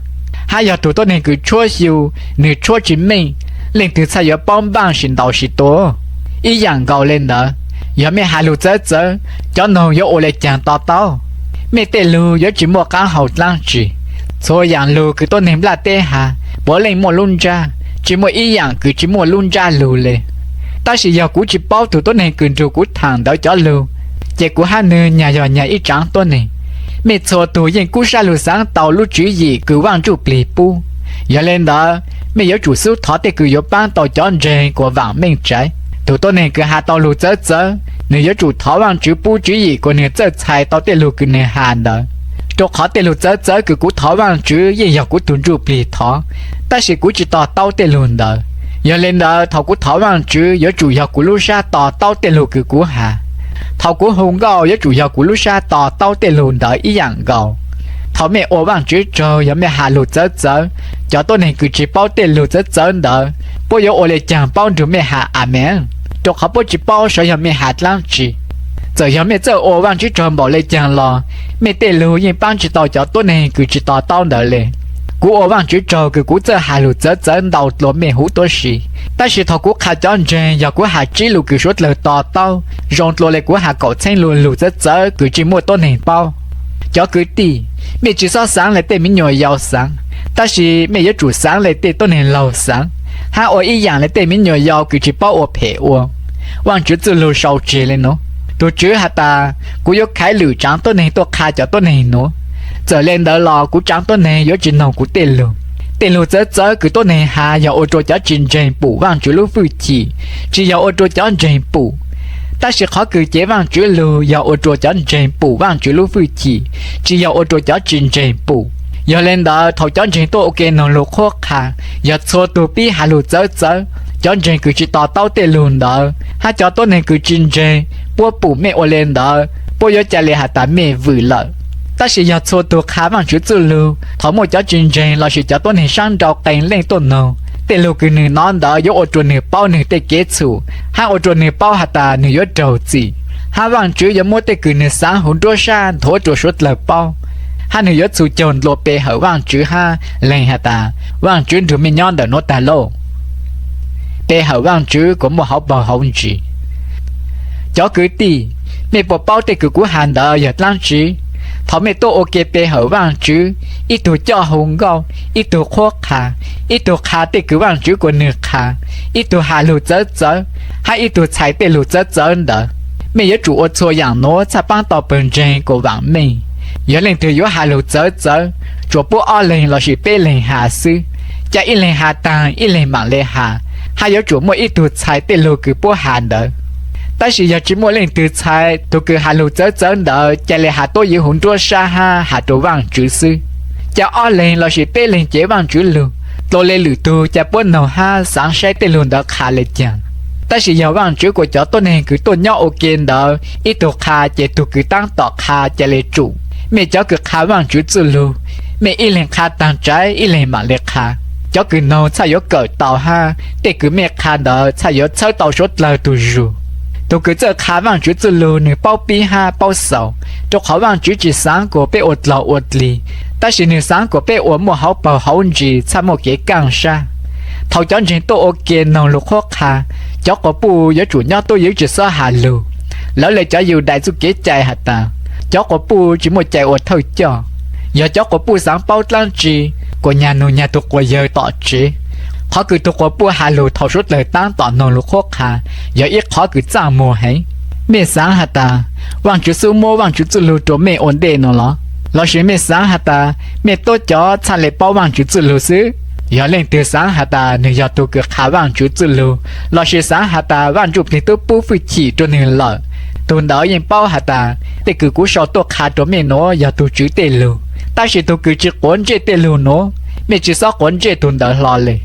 Hab yog tug tuab neeg kws tshuab xyu, nwg tshuab tsis meej, leej twg txhaj yuav paub npaaj sis ntaus sis tua? Ib yaam nkaus le ntawd, yog mej has lug txawv txawv, cov noog yuav ua le caag to taub? Mej tej lug yuav tsis muaj qaab hau dlaab tsi. Txhua yaam lug kws tuab neeg nplaj teb has, puav leej muaj lub ntsab, tsis muaj ib yaam kws tsis muaj lub ntsab lug le. Tab sis yog kuv tsis paub tug tuab neeg kws nrug kuv thaam ntawd cov lug, ces kuv hab nwg nyag yog nyag ib tsaav tuab neeg. Mej txhua tug yeej kub sab lug xaav tau lub tswv yim kws Vaaj Ntsujplig pub. Yog le ntawd, mej yuav tsum xub thov tej kws yuav paab tau cov ntseeg kuas vaam meej tsaiv. Tug tuab neeg kws has tau lug txawv txawv, nwg yuav tsum thov Vaajtswv pub tswv yim kuas nwg txawj txhais tau tej lug kws nwg has ntawd. Rua qhov tej lug txawv txawv kws kuv thov Vaajtswv yeej yog kuv tug ntsuj plig thov, tab sis kuv tsis to taub tej lug ntawd. Yog le ntawd, thaum kuv thov Vaajtswv yuav tsum yog kuv lub sab to taub tej lug kws kuv has. Thaum kuv hu nkauj yuav tsum yog kuv lub sab to taub tej lug ntawd ib yaam nkaus. Thaum mej ua Vaajtswv tsaug yog mej has lug txawv txawv, cov tuab neeg kws tsis paub tej lug txawv txawv ntawd, puab yuav ua le caag paub nrug mej has Amees? Rua qhov puab tsis paub saib yog mej has dlaab tsi. Txawm yog mej txawj ua Vaajtswv tsaug npaum le caag los, mej tej lug yeej paab tsis tau cov tuab neeg kws tsis to taub ntawd le. Kuv ua Vaajtswv tsaug kws kuv txawj has lug txawv txawv ntau dlua mej huv tuab si, tab sis thaum kuv qha cov ntseeg yog kuv has tsib lug kws suav dlawg to taub zoo dlua le kuv has kaum txheeb lug lug txawv txawv kws tsis muaj tuab neeg paub. Cov kwv tij, mej tsis xob xaav le tej miv nyuas yaus xaav, tab sis mej yuav tsum xaav le tej tuab neeg laug xaav, hab ua ib yaam le tej miv nyuas yaus kws tsis paub ua phem ua. Vaajtswv txuj lug sau tseg le nuav: Tug Tswv has tas, kuv yuav khaiv lwm tsaav tuab neeg tuaj qha cov tuab neeg nuav. Txawm le ntawd los kuv tsaav tuab neeg yuav tsis noog kuv tej lug. Tej lug txawv txawv kws tuab neeg has yog ua rua cov tsis ntseeg pum Vaajtswv lub fwj chim, tsis yog ua rua cov ntseeg pum. Tab sis qhov kws cev Vaajtswv lug yog ua rua cov ntseeg pum Vaajtswv lub fwj chim, tsis yog ua rua cov tsis ntseeg pum. Yog le ntawd, thaum cov ntseeg tuaj ua ke noog lug qhuab qha, yog txhua tug pib has lug txawv txawv, cov ntseeg kws tsis to taub tej lug ntawd hab cov tuab neeg kws tsis ntseeg, puab pum mej ua le ntawd, puab yuav ca le has tas mej vwm lawm. Tab sis yog txhua tug qha Vaajtswv txuj lug, thaum muaj cov tsis ntseeg lossis cov tuab neeg saab nrau qee leej tuaj noog, Tej lus kws nwg nov ntawd yuav ua rua nwg paub nwg tej kev txhum, hab ua rua nwg paub has tas nwg yuav raug txim. Hab Vaajtswv yuav muab tej kws nwg xaav huv nruab sab nthuav rua suav dlawg paub, hab nwg yuav txhus caug ntua pe hawm Vaajtswv hab lees has tas, Vaajtswv nrug mej nyob ntawm nuav taag lauj. Pe hawm Vaajtswv kuas muaj hauv paug hauv ntsis. Cov kwv tij, mej puas paub tej kws kuv has ntawd yog dlaab tsi? Thaus mej tuaj ua ke pe hawm Vaajtswv, ib tug coj hu nkauj, ib tug qhuab qha, ib tug qha tej kws Vaajtswv kuas nwg qha, ib tug has lug txawv txawv, hab ib tug txhais tej lug txawv txawv ntawd. Mej yuav tsum ua txhua yaam nuav txhaj paab tau pawg ntseeg kuas vaam meej. Yog leej twg yuav has lug txawv txawv, tsuas puab ob leeg lossis peb leeg has xwb, ca ib leeg has taag ib leeg maam le has, hab yuav tsum muaj ib tug txhais tej lug kws puab has ntawd. Tab sis yog tsi muaj leej twg txhais, tug kws has lug txawv txawv ntawd ca le has tuab yws huv nruab sab hab has rua Vaajtswv xwb. Ca ob leeg lossis peb leeg cev Vaajtswv lug, dlua le lwm tug ca puab noog hab xaav saib tej lug ntawd qha le caag. Tab sis yog Vaajtswv kuas cov tuab neeg kws tuaj nyob ua ke ntawd ib tug qha ces tug kws taab tom qha ca le tsum. Mej cov kws qha Vaajtswv txuj lug, mej ib leeg qha taag tsaiv ib leeg maam le qha. Cov kws noog txhaj yuav kawm tau hab tej kws mej qha ntawd txhaj yuav txhawb tau suav dlawg tug zug. Tug kws txawj qha Vaajtswv txuj lug nwg paub pib hab paub xaus, rua qhov Vaajtswv tsi xaav kuas peb ua dlog ua dlig, tab sis nwg xaav kuas peb ua muaj hauv paug hauv ntsis txhaj muaj kev kaaj sab. Thaus cov ntseeg tuaj ua ke noog lug qhuab qha, cov quas puj yuav tsum nyob tuab yws tsi xob has lug. Lawv le cov Yudais txuj kev cai has tas, cov quas puj tsi muaj cai ua thawj coj. Yog cov quas puj xaav paub dlaab tsi, kuas nyag nug nyag tug quas yawg tom tsev. Qhov kws tug quas puj has lug thaus suav dlawg taab tom noog lug qhuab qha yog ib qhov kws txaj muag heev. Mej xaav has tas, Vaajtswv xub muab Vaajtswv txuj lug rua mej ua ntej nuav los? Lossis mej xaav has tas, mej tuab cov txhaj le paub Vaajtswv txuj lug xwb? Yog leej twg xaav has tas nwg yog tug kws qha Vaajtswv txuj lug, lossis xaav has tas Vaaj Ntsujplig tub pub fwj chim rua nwg lawm, tug ntawd yeej paub has tas tej kws kuv sau tuaj qha rua mej nuav yog tug Tswv tej lug. Tab sis tug kws tsi quav ntsej tej lug nuav, mej tsi xob quav ntsej tug ntawd hlo le.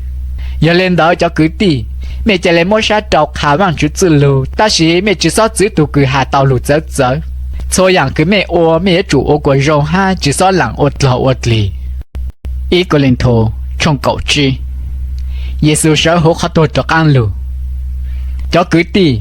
Yog le ntawd cov kwv tij, mej ca le muab sab rau qha Vaajtswv txuj lug, tab sis mej tsi xob txwv tug kws has tau lug txawv txawv. Txhua yaam kws mej ua, mej yuav tsum ua kuas zoo hab tsi xob laam ua dlog ua dlig. Ib Kauleethaus tshooj kaum tsib. Yexus sawv huv qhov tuag rov qaab lug. Cov kwv tij,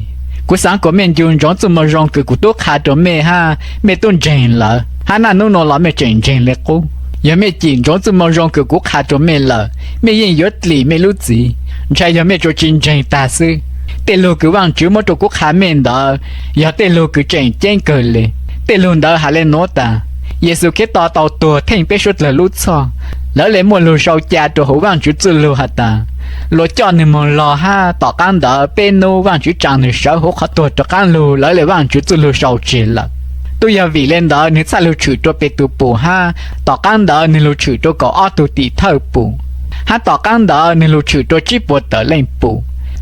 kuv xaav kuas mej ncu ntsoov txuj moo zoo kws kuv tub qha rua mej hab mej tub ntseeg lawm, hab naj nub nuav los mej tseem ntseeg le qub. Yog mej cim ntsoov txuj moo zoo kws kuv qha rua mej lawm, mej yeej yuav dlim mej lub txiv, ntshai yog mej tsuas tsi ntseeg taag xwb. Tej lug kws Vaajtswv muab rua kuv qha mej ntawd yog tej lug kws tseem ceeb kawg le. Tej lug ntawd has le nuav tas, Yexus Khetos tau tuag theej peb suav dlawg lub txhoj. Lawv le muaj lug sau ca rua huv Vaajtswv txuj lug has tas, luag coj nwg moog lug hab tom qaab ntawd peb nub Vaajtswv tsaa nwg sawv huv qhov tuag rov qaab lug lawv le Vaajtswv txuj lug sau tseg lawm. Tub yog vim le ntawd nwg txhaj lug tshwm rua Petus pum hab tom qaab ntawd nwg lug tshwm rua kaum ob tug tim thawj pum, hab tom qaab ntawd nwg lug tshwm rua tsib puas tawm leej pum.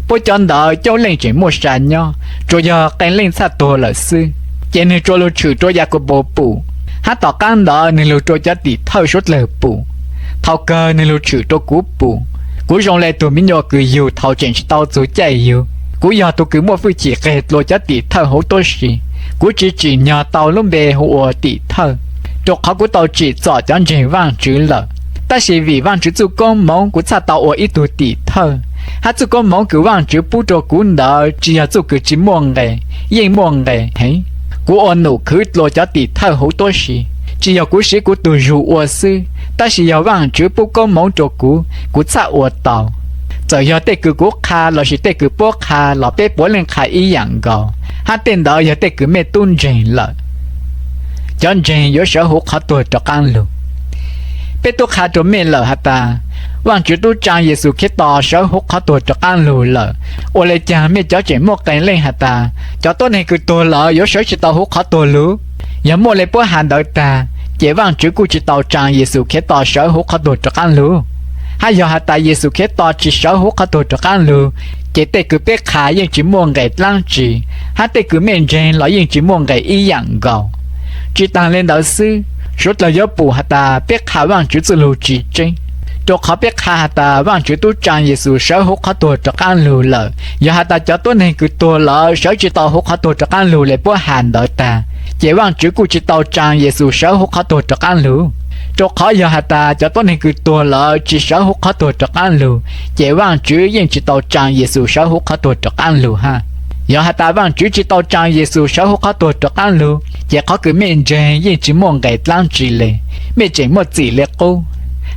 Puab cov ntawd coob leej tseem muaj sa nyob, tsuas yog qee leej txhaj tuag lawm xwb. Ces nwg tsuas lug tshwm rua Yakaunpaus pum, hab tom qaab ntawd nwg lug rua cov tim thawj suav dlawg pum. Thaus kawg nwg lug tshwm rua kuv pum. Kuv zoo le tug miv nyuas kws yug thaus tseem tsi tau txug caij yug. Kuv yog tug kws muaj fwj chim qeg dlua cov tim thawj huv tuab si. Kuv tsi tsim nyog tau lub npe hu ua tim thawj, rua qhov kuv tau tsim txom cov ntseeg Vaajtswv lawm. Tab sis vim Vaajtswv txuj koob moov kuv txhaj tau ua ib tug tim thawj, hab txuj koob moov kws Vaajtswv pub rua kuv ntawd tsi yog txuj kws tsi muaj nqes, yeej muaj nqes heev. Kuv ua num khwv dlua cov tim thawj huv tuab si, tsi yog kuv siv kuv tug zug ua xwb, tab sis yog Vaajtswv pub koob moov rua kuv, kuv txhaj ua tau. Txawm yog tej kws kuv qha lossis tej kws puab qha los peb puav leej qha ib yaam nkaus, hab tej ntawd yog tej kws mej tub ntseeg lawm. Cov ntseeg yuav sawv huv qhov tuag rov qaab lug. Peb tub qha rua mej lawm has tas, Vaajtswv tub tsaa Yexus Khetos sawv huv qhov tuag rov qaab lug lawm. Ua le caag mej cov tseem muaj qee leej has tas, cov tuab neeg kws tuag lawm yuav sawv tsi tau huv qhov tuag lug? Yog muaj le puab has ntawd taag, ces Vaajtswv kuj tsi tau tsaa Yexus Khetos sawv huv qhov tuag rov qaab lug. Hab yog has tas Yexus Khetos tsi sawv huv qhov tuag rov qaab lug, ces tej kws peb qha yeej tsi muaj nqes dlaab tsi, hab tej kws mej ntseeg los yeej tsi muaj nqes ib yaam nkaus. Tsi taag le ntawd xwb, suav dlawg yuav pum has tas peb qha Vaajtswv txuj lug tsi tseeb, rua qhov peb qha has tas Vaajtswv tub tsaa Yexus sawv huv qhov tuag rov qaab lug lawm. Yog has tas cov tuab neeg kws tuag lawm sawv tsi tau huv qhov tuag rov qaab lug le puab has ntawd taag, ces Vaajtswv kuj tsi tau tsaa Yexus sawv huv qhov tuag rov qaab lug. Rau qhov yog has tas cov tuab neeg kws tuag lawm tsis sawv huv qhov tuag rov qaab lug, ces Vaajtswv yeej tsis tau tsaa Yexus sawv huv qhov tuag rov qaab lug hab. Yog has tas Vaajtswv tsis tau tsaa Yexus sawv huv qhov tuag rov qaab lug, ces qhov kws mej ntseeg yeej tsis muaj nqes dlaab tsi le, mej tseem muaj txim le qub.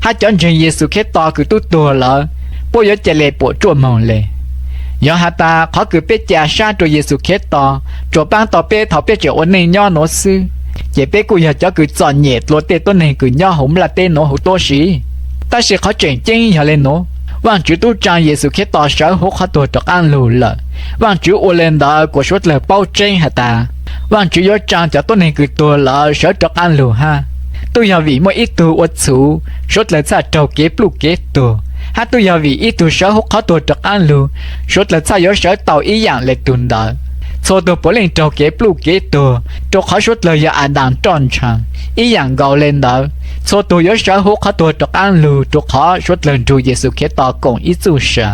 Hab cov ntseeg Yexus Khetos kws tub tuag lawm, puab yuav ca le puam tsuaj moog le. Yog has tas qhov kws peb ca sab rua Yexus Khetos tsuas paab tau peb thaus peb tseem ua neej nyob nuav xwb, ces peb kuj yog cov kws txom nyem dlua tej tuab neeg kws nyob huv nplaj teb nuav huv tuab si. Tab sis qhov tseem ceeb yog le nuav, Vaajtswv tub tsaa Yexus Khetos sawv huv qhov tuag rov qaab lug lawm. Vaajtswv ua le ntawd kuas suav dlawg paub tseeb has tas Vaajtswv yuav tsaa cov tuab neeg kws tuag lawm sawv rov qaab lug hab. Tub yog vim muaj ib tug ua txhuv, suav dlawg txhaj raug kev pluj kev tuag, hab tub yog vim ib tug sawv huv qhov tuag rov qaab lug, suav dlawg txhaj yuav sawv tau ib yaam le tug ntawd. Txhua tug puav leej raug kev pluj kev tuag, rua qhov suav dlawg yog Adas roj ntsha. Ib yaam nkaus le ntawd, txhua tug yuav sawv huv qhov tuag rov qaab lug rua qhov suav dlawg nrug Yexus Khetos koom ib txuj sa.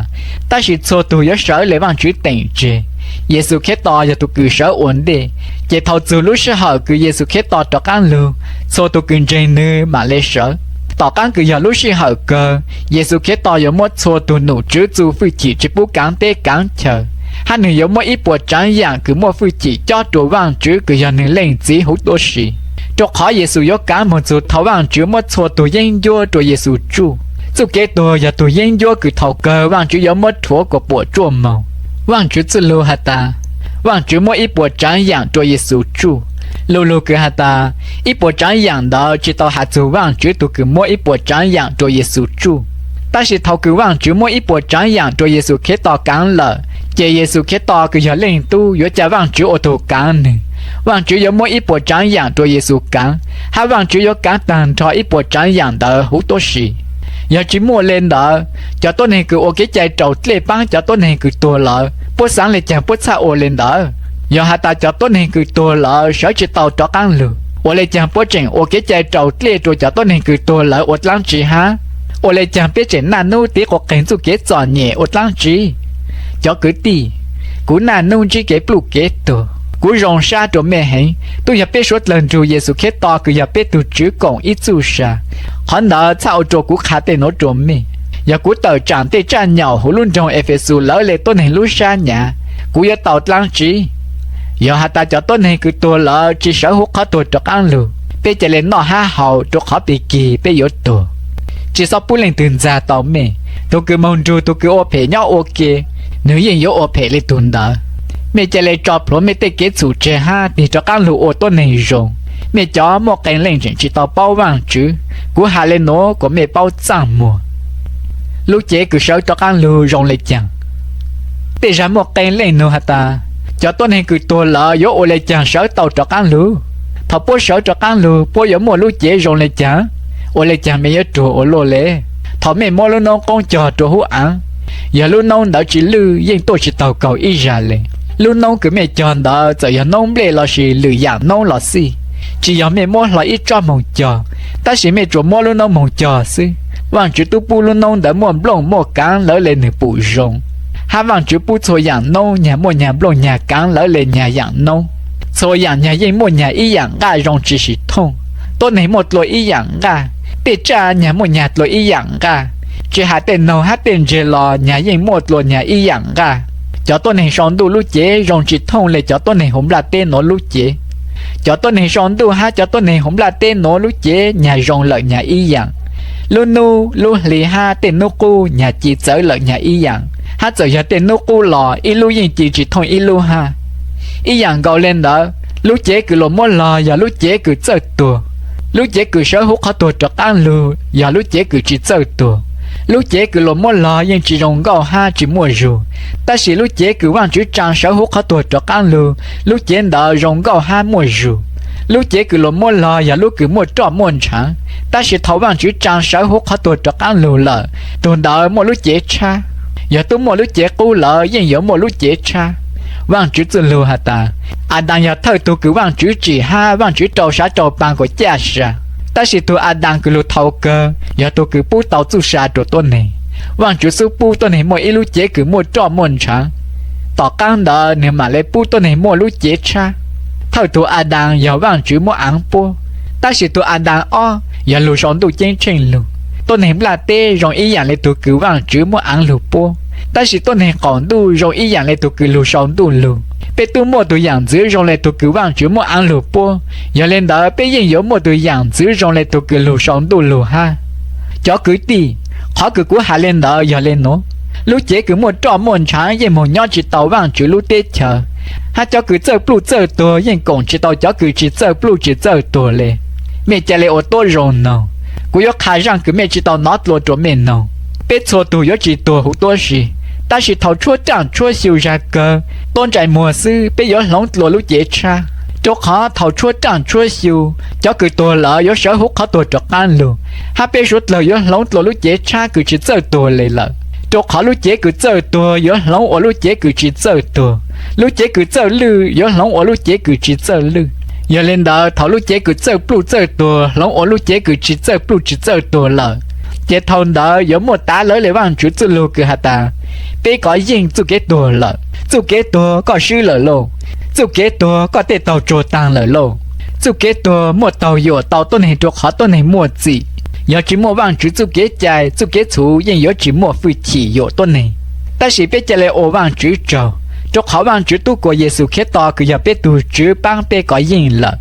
Tab sis txhua tug yuav sawv le Vaajtswv teem tseg. Yexus Khetos yog tug kws sawv ua ntej, ces thaus txug lub sij hawm kws Yexus Khetos rov qaab lug, txhua tug kws ntseeg nwg maam le sawv. Tom qaab kws yog lub sij hawm kawg, Yexus Khetos yuav muab txhua tug nom tswv txuj fwj chim tsi pub kaav teb kaav chaw, hab nwg yuav muab ib puas tsaav yaam kws muaj fwj chim cob rua Vaajtswv kws yog nwg Leej Txiv huv tuab si. Rua qhov Yexus yuav kaav moog txug thaus Vaajtswv muab txhua tug yeeb ncuab rua Yexus tsuj. Txuj kev tuag yog tug yeeb ncuab kws thaus kawg Vaajtswv yuav muab rhuav kuas puam tsuaj moog. Vaajtswv txuj lug has tas, Vaajtswv muab ib puas tsaav yaam rua Yexus tsuj. Lu lug kws has tas, ib puas tsaav yaam ntawd tsi tau has txug Vaajtswv tug kws muab ib puas tsaav yaam rua Yexus tsuj. Tab sis thaus kws Vaajtswv muab ib puas tsaav yaam rua Yexus Khetos kaav lawm, ces Yexus Khetos kws yog Leej Tub yuav ca Vaajtswv ua tug kaav nwg. Vaajtswv yuav muab ib puas tsaav yaam rua Yexus kaav, hab Vaajtswv yuav kaav taag nrho ib puas tsaav yaam ntawd huv tuab si. Yog tsi muaj le ntawd, cov tuab neeg kws ua kev cai raus dlej paab cov tuab neeg kws tuag lawm, puab xaav le caag puab txhaj ua le ntawd? Yog has tas cov tuab neeg kws tuag lawm sawv tsi tau rov qaab lug, ua le caag puab tseem ua kev cai raus dlej rua cov tuab neeg kws tuag lawm ua dlaab tsi hab? Ua le caag peb tseem naj nub tiv quas qeeg txuj kev txom nyem ua dlaab tsi? Cov kwv tij, kuv naj nub ntsib kev pluj kev tuag, kuv zoo sab rua mej heev. Tub yog peb suav dlawg nrug Yexus Khetos kws yog peb tug Tswv koom ib txuj sa, qhov ntawd txhaj ua rua kuv qha tej nuav rua mej. Yog kuv tawm tsaam tej tsaj nyaum huv lub nroog Efexus lawv le tuab neeg lub sab nyav, kuv yuav tau dlaab tsi? Yog has tas cov tuab neeg kws tuag lawm tsi sawv huv qhov tuag rov qaab lug, peb ca le noj hab haus rua qhov pig kig peb yuav tuag. Tsi xob pub leej twg ntxag tau mej. Tug kws moog nrug tug kws ua phem nyob ua ke, nwg yeej yuav ua phem le tug ntawd. Mej ca le tso plhuav mej tej kev txhum tseg hab tig rov qaab lug ua tuab neeg zoo. Mej cov muaj qee leej tseem tsi tau paub Vaajtswv, kuv has le nuav kuas mej paub txaaj muag. Lub cev kws sawv rov qaab lug zoo le caag? Tej zag muaj qee leej nug has tas, cov tuab neeg kws tuag lawm yuav ua le caag sawv tau rov qaab lug? Thaus puab sawv rov qaab lug puab yuav muaj lub cev zoo le caag? Ua le caag mej yuav ruag ua luaj le? Thaus mej muab lub noob qoob cog rua hub aav, yog lub noob ntawd tsi lwj yeej tuaj tsi taug kaug ib zag le. Lub noob kws mej cog ntawd txawm yog noob nplej lossis lwm yaam noob los xij, tsi yog mej muab hlo ib tsob moog cog, tab sis mej tsuas muab lub noob moog cog xwb. Vaajtswv tub pub lub noob ntawd muaj nplooj muaj kaav lawv le nwg pum zoo, hab Vaajtswv pub txhua yaam noob nyag muaj nyag nplooj nyag kaav lawv le nyag yaam noob. Txhua yaam nyag yeej muaj nyag ib yaam nqaj zoo tsi sim thooj. Tuab neeg muaj dlua ib yaam nqaj, tej tsaj nyag muaj nyag dlua ib yaam nqaj, tsi has tej noog hab tej ntseg los nyag yeej muaj dlua nyag ib yaam nqaj. Cov tuab neeg sau ntuj lub cev zoo tsi thooj le cov tuab neeg huv nplaj teb nuav lub cev. Cov tuab neeg sau ntuj hab cov tuab neeg huv nplaj teb nuav lub cev nyag zoo lawm nyag ib yaam. Lub nub, lub hli hab tej nub qub nyag ci txawv lawm nyag ib yaam, hab txawm yog tej nub qub los ib lub yeej ci tsi thooj ib lub hab. Ib yaam nkaus le ntawd, lub cev kws luas muab log yog lub cev kws txawj tuag. Lub cev kws sawv huv qhov tuag rov qaab lug yog lub cev kws tsi txawj tuag. Lub cev kws luas muab log yeej tsi zoo nkauj hab tsi muaj zug, tab sis lub cev kws Vaajtswv tsaa sawv huv qhov tuag rov qaab lug, lub cev ntawd zoo nkauj hab muaj zug. Lub cev kws luas muab log yog lub kws muaj roj muaj ntshaav, tab sis thaus Vaajtswv tsaa sawv huv qhov tuag rov qaab lug lawm, tug ntawd muaj lub cev tshab. Yog tub muaj lub cev qub lawm yeej yuav muaj lub cev tshab. Vaajtswv txuj lug has tas, Adas yog thawj tug kws Vaajtswv tsim hab Vaajtswv rau sav rau paag kuas caj sa, tab sis tug Adas kws lug thaus kawg yog tug kws pub tau txuj sa rua tuab neeg. Vaajtswv xub pub tuab neeg muaj ib lub cev kws muaj roj muaj ntshaav, tom qaab ntawd nwg maam le pub tuab neeg muaj lub cev tshab. Thawj tug Adas yog Vaajtswv muab aav puab, Tab sis tug Adas ob yog lug sau Ntuj Ceeb tsheej lug. Tuab neeg nplaj teb zoo ib yaam le tug kws Vaajtswv muab aav lug puab, tab sis tuab neeg qaum ntuj zoo ib yaam le tug kws lug sau Ntuj lug. Peb tub muaj tug yaam ntxwv zoo le tug kws Vaajtswv muab aav lug puab, yog le ntawd peb yeej yuav muaj tug yaam ntxwv zoo le tug kws lug sau Ntuj lug hab. Cov kwv tij, qhov kws kuv has le ntawd yog le nuav: lub cev kws muaj roj muaj ntshaav yeej moog nyob tsi tau Vaajtswv lub teb chaws, hab cov kws txawj pluj txawj tuag yeej koom tsi tau cov kws tsi txawj pluj tsi txawj tuag le. Mej ca le ua tuab zoo noog, kuv yuav qha zaaj kws mej tsi tau nov dlua rua mej noog. Peb txhua tug yuav tsi tuag huv tuab si, tab sis thaus tshuab raaj tshuab xyu zag kawg, tuab ntsej muag xwb peb yuav hloov dlua lub cev tshab. Rua qhov thaus tshuab raaj tshuab xyu, cov kws tuag lawm yuav sawv huv qhov tuag rov qaab lug, hab peb suav dlawg yuav hloov dlua lub cev tshab kws tsi txawj tuag le lawm. Rua qhov lub cev kws txawj tuag yuav hloov ua lub cev kws tsi txawj tuag, lub cev kws txawj lwj yuav hloov ua lub cev kws tsi txawj lwj. Yog le ntawd thaus lub cev kws txawj pluj txawj tuag hloov ua lub cev kws tsi txawj pluj tsi txawj tuag lawm, ces thaus ntawd yuav muaj tav lawv le Vaajtswv txuj lug kws has tas: Peb kov yeej txuj kev tuag lawm, txuj kev tuag koj swb lawm lauj, txuj kev tuag koj tej taug tsuag taag lawm lauj, txuj kev tuag muaj taug yuam tau tuab neeg rua qhov tuab neeg muaj txim. Yog tsi muaj Vaajtswv txuj kev cai txuj kev txhum yeej yuav tsi muaj fwj chim yuam tuab neeg. Tab sis peb ca le ua Vaajtswv tsaug, rua qhov Vaajtswv tub kuas Yexus Khetos kws yog peb tug Tswv paab peb kov yeej lawm.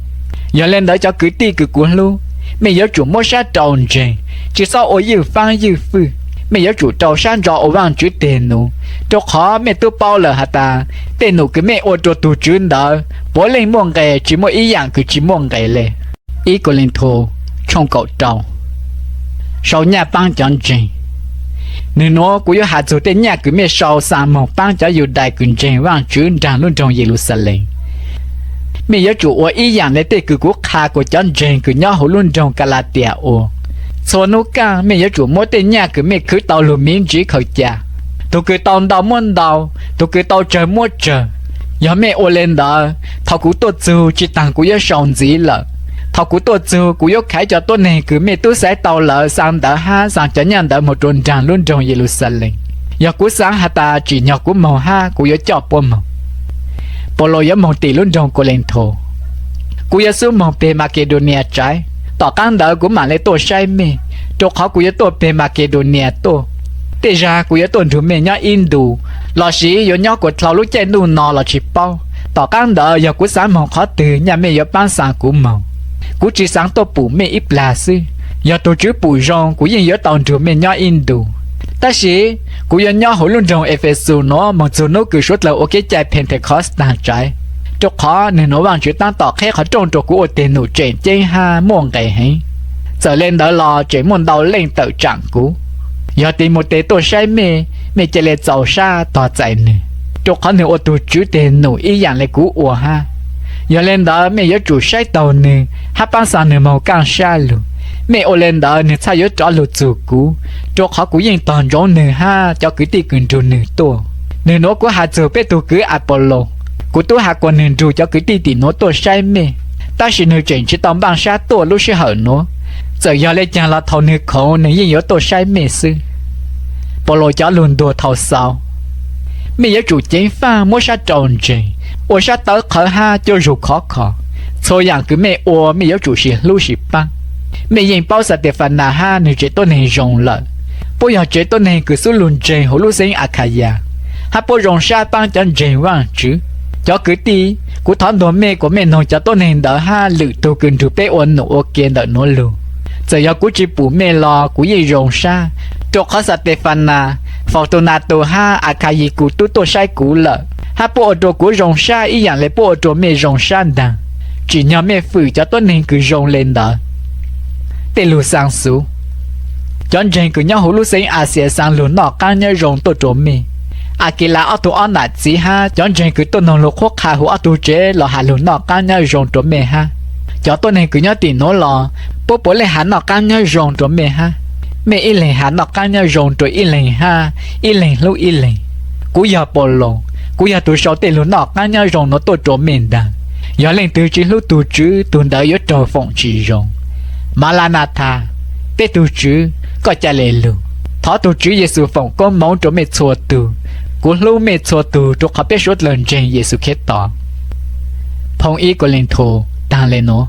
Yog le ntawd cov kwv tij kws kuv hlub, mej yuav tsum muab sab rau ntseeg, tsi xob ua ywj faab ywj fwj. Mej yuav tsum rau sab ntso ua Vaajtswv teg num, rua qhov mej tub paub lawm has tas tej num kws mej ua rua tug Tswv ntawd puav leej muaj nqes tsi muaj ib yaam kws tsi muaj nqes le. Ib Kauleethaus tshooj kaum rau. Sau nyaj paab cov ntseeg. Nwg nuav kuv yuav has txug tej nyaj kws mej sau xaa moog paab cov Yudais kws ntseeg Vaajtswv nraag lub nroog Yeluxalees. Mej yuav tsum ua ib yaam le tej kws kuv qha kuas cov ntseeg kws nyob huv lub nroog Kalatias ua. Txhua nub kaaj mej yuav tsum muab tej nyaj kws mej khwv tau lug miv ntsiv khaws ca, tug kws tau ntau muab ntau, tug kws tau tsawg muab tsawg. Yog mej ua le ntawd, thaus kuv tuaj txug tsi taag kuv yuav sau ntxiv lawm. Thaus kuv tuaj txug kuv yuav khaiv cov tuab neeg kws mej tub xaiv tau lawm xaa ntawv hab xaa cov nyaj ntawv moog rua nraag lub nroog Yeluxalees. Yog kuv xaav has tas tsim nyog kuv moog hab kuv yuav coj puab moog. Paulus yuav moog tim lub nroog Kauleethaus. Kuv yuav xub moog peg Makedaunias tsaiv, tom qaab ntawd kuv maam le tuaj saib mej, rua qhov kuv yuav tuaj peg Makedaunias tuaj. Tej zag kuv yuav tuaj nrug mej nyob ib ntus, lossis yuav nyob kuas dlhau lub caij ntuj no los tsi paub. Tom qaab ntawd yog kuv xaav moog qhov twg nyaj mej yuav paab xaa kuv moog. Kuv tsi xaav tuaj pum mej ib plag xwb, yog tug Tswv pum zoo kuv yeej yuav tau nrug mej nyob ib ntus. Tab sis kuv yuav nyob huv lub nroog Efexus nuav moog txug nub kws suav dlawg ua kev cai Pentecost taag tsaiv, rua qhov nwg nuav Vaajtswv taab tom qheb qhov rooj rua kuv ua teg num tseem ceeb hab muaj nqes heev. Txawm le ntawd los tseem muaj ntau leej tawm tsaam kuv. Yog Timautes tuaj saib mej, mej ca le txaus sab tog txais nwg, rua qhov nwg ua tug Tswv teg num ib yaam le kuv ua hab. Yog le ntawd mej yuav tsum saib taug nwg hab paab xaa nwg moog kaaj sab lug. Mej ua le ntawd nwg txhaj yuav rov lug txug kuv, rua qhov kuv yeej tog ntsoov nwg hab cov kwv tij kws nrug nwg tuaj. Nwg nuav kuv has txug peb tug kwv Apolus, kuv tub has kuas nwg nrug cov kwv tij tim nuav tuaj saib mej, tab sis nwg tseem tsi tau npaaj sab tuaj lub sij hawm nuav. Txawm yog le caag los thaus nwg khoov nwg yeej yuav tuaj saib mej xwb. Paulus cov lug ntuas thaus xaus. Mej yuav tsum ceev faaj muab sab rau ntseeg, ua sab tawv qhawv hab cuab zug khov kho. Txhua yaam kws mej ua mej yuav tsum sim hlub sim paab. Mej yeej paub Xatefanas hab nwg tsev tuab neeg zoo lawm. Puab yog tsev tuab neeg kws xub lug ntseeg huv lub xeev Akhayas, hab puab zoo sab paab cov ntseeg Vaajtswv. Cov kwv tij, kuv thov ntuas mej kuas mej noog cov tuab neeg ntawd hab lwm tug kws nrug peb ua num ua ke ntawm nuav lug. Txawm yog kuv tsi pum mej los kuv yeej zoo sab, rua qhov Xatefanas, Fautunatus hab Akhayikus tub tuaj saib kuv lawm, hab puab ua rua kuv zoo sab ib yaam le puab ua rua mej zoo sab ntaag. Tsim nyog mej fwm cov tuab neeg kws zoo le ntawd. Tej lug xaa xuv. Cov ntseeg kws nyob huv lub xeev Axias xaa lug noj qaab nyob zoo tuaj rua mej. Akilas ob tug ob nam txiv hab cov ntseeg kws tuaj noog lug qhuab qha huv ob tug tsev los has lug noj qaab nyob zoo rua mej hab. Cov tuab neeg kws nyob tim nuav los, puab puav leej has noj qaab nyob zoo rua mej hab. Mej ib leeg has noj qaab nyob zoo rua ib leeg hab ib leeg hlub ib leeg. Kuv yog Paulus, kuv yog tug sau tej lug noj qaab nyob zoo nuav tuaj rua mej ntaag. Yog leej twg tsi hlub tug Tswv tug ntawd yuav raug foom tsi zoo. Malanathas, peb tug Tswv, koj ca le lug. Thov tug Tswv Yexus foom koob moov rua mej txhua tug. Kuv hlub mej txhua tug rua qhov peb suav dlawg ntseeg Yexus Khetos. Phoo ib Kauleethaus taag le nuav.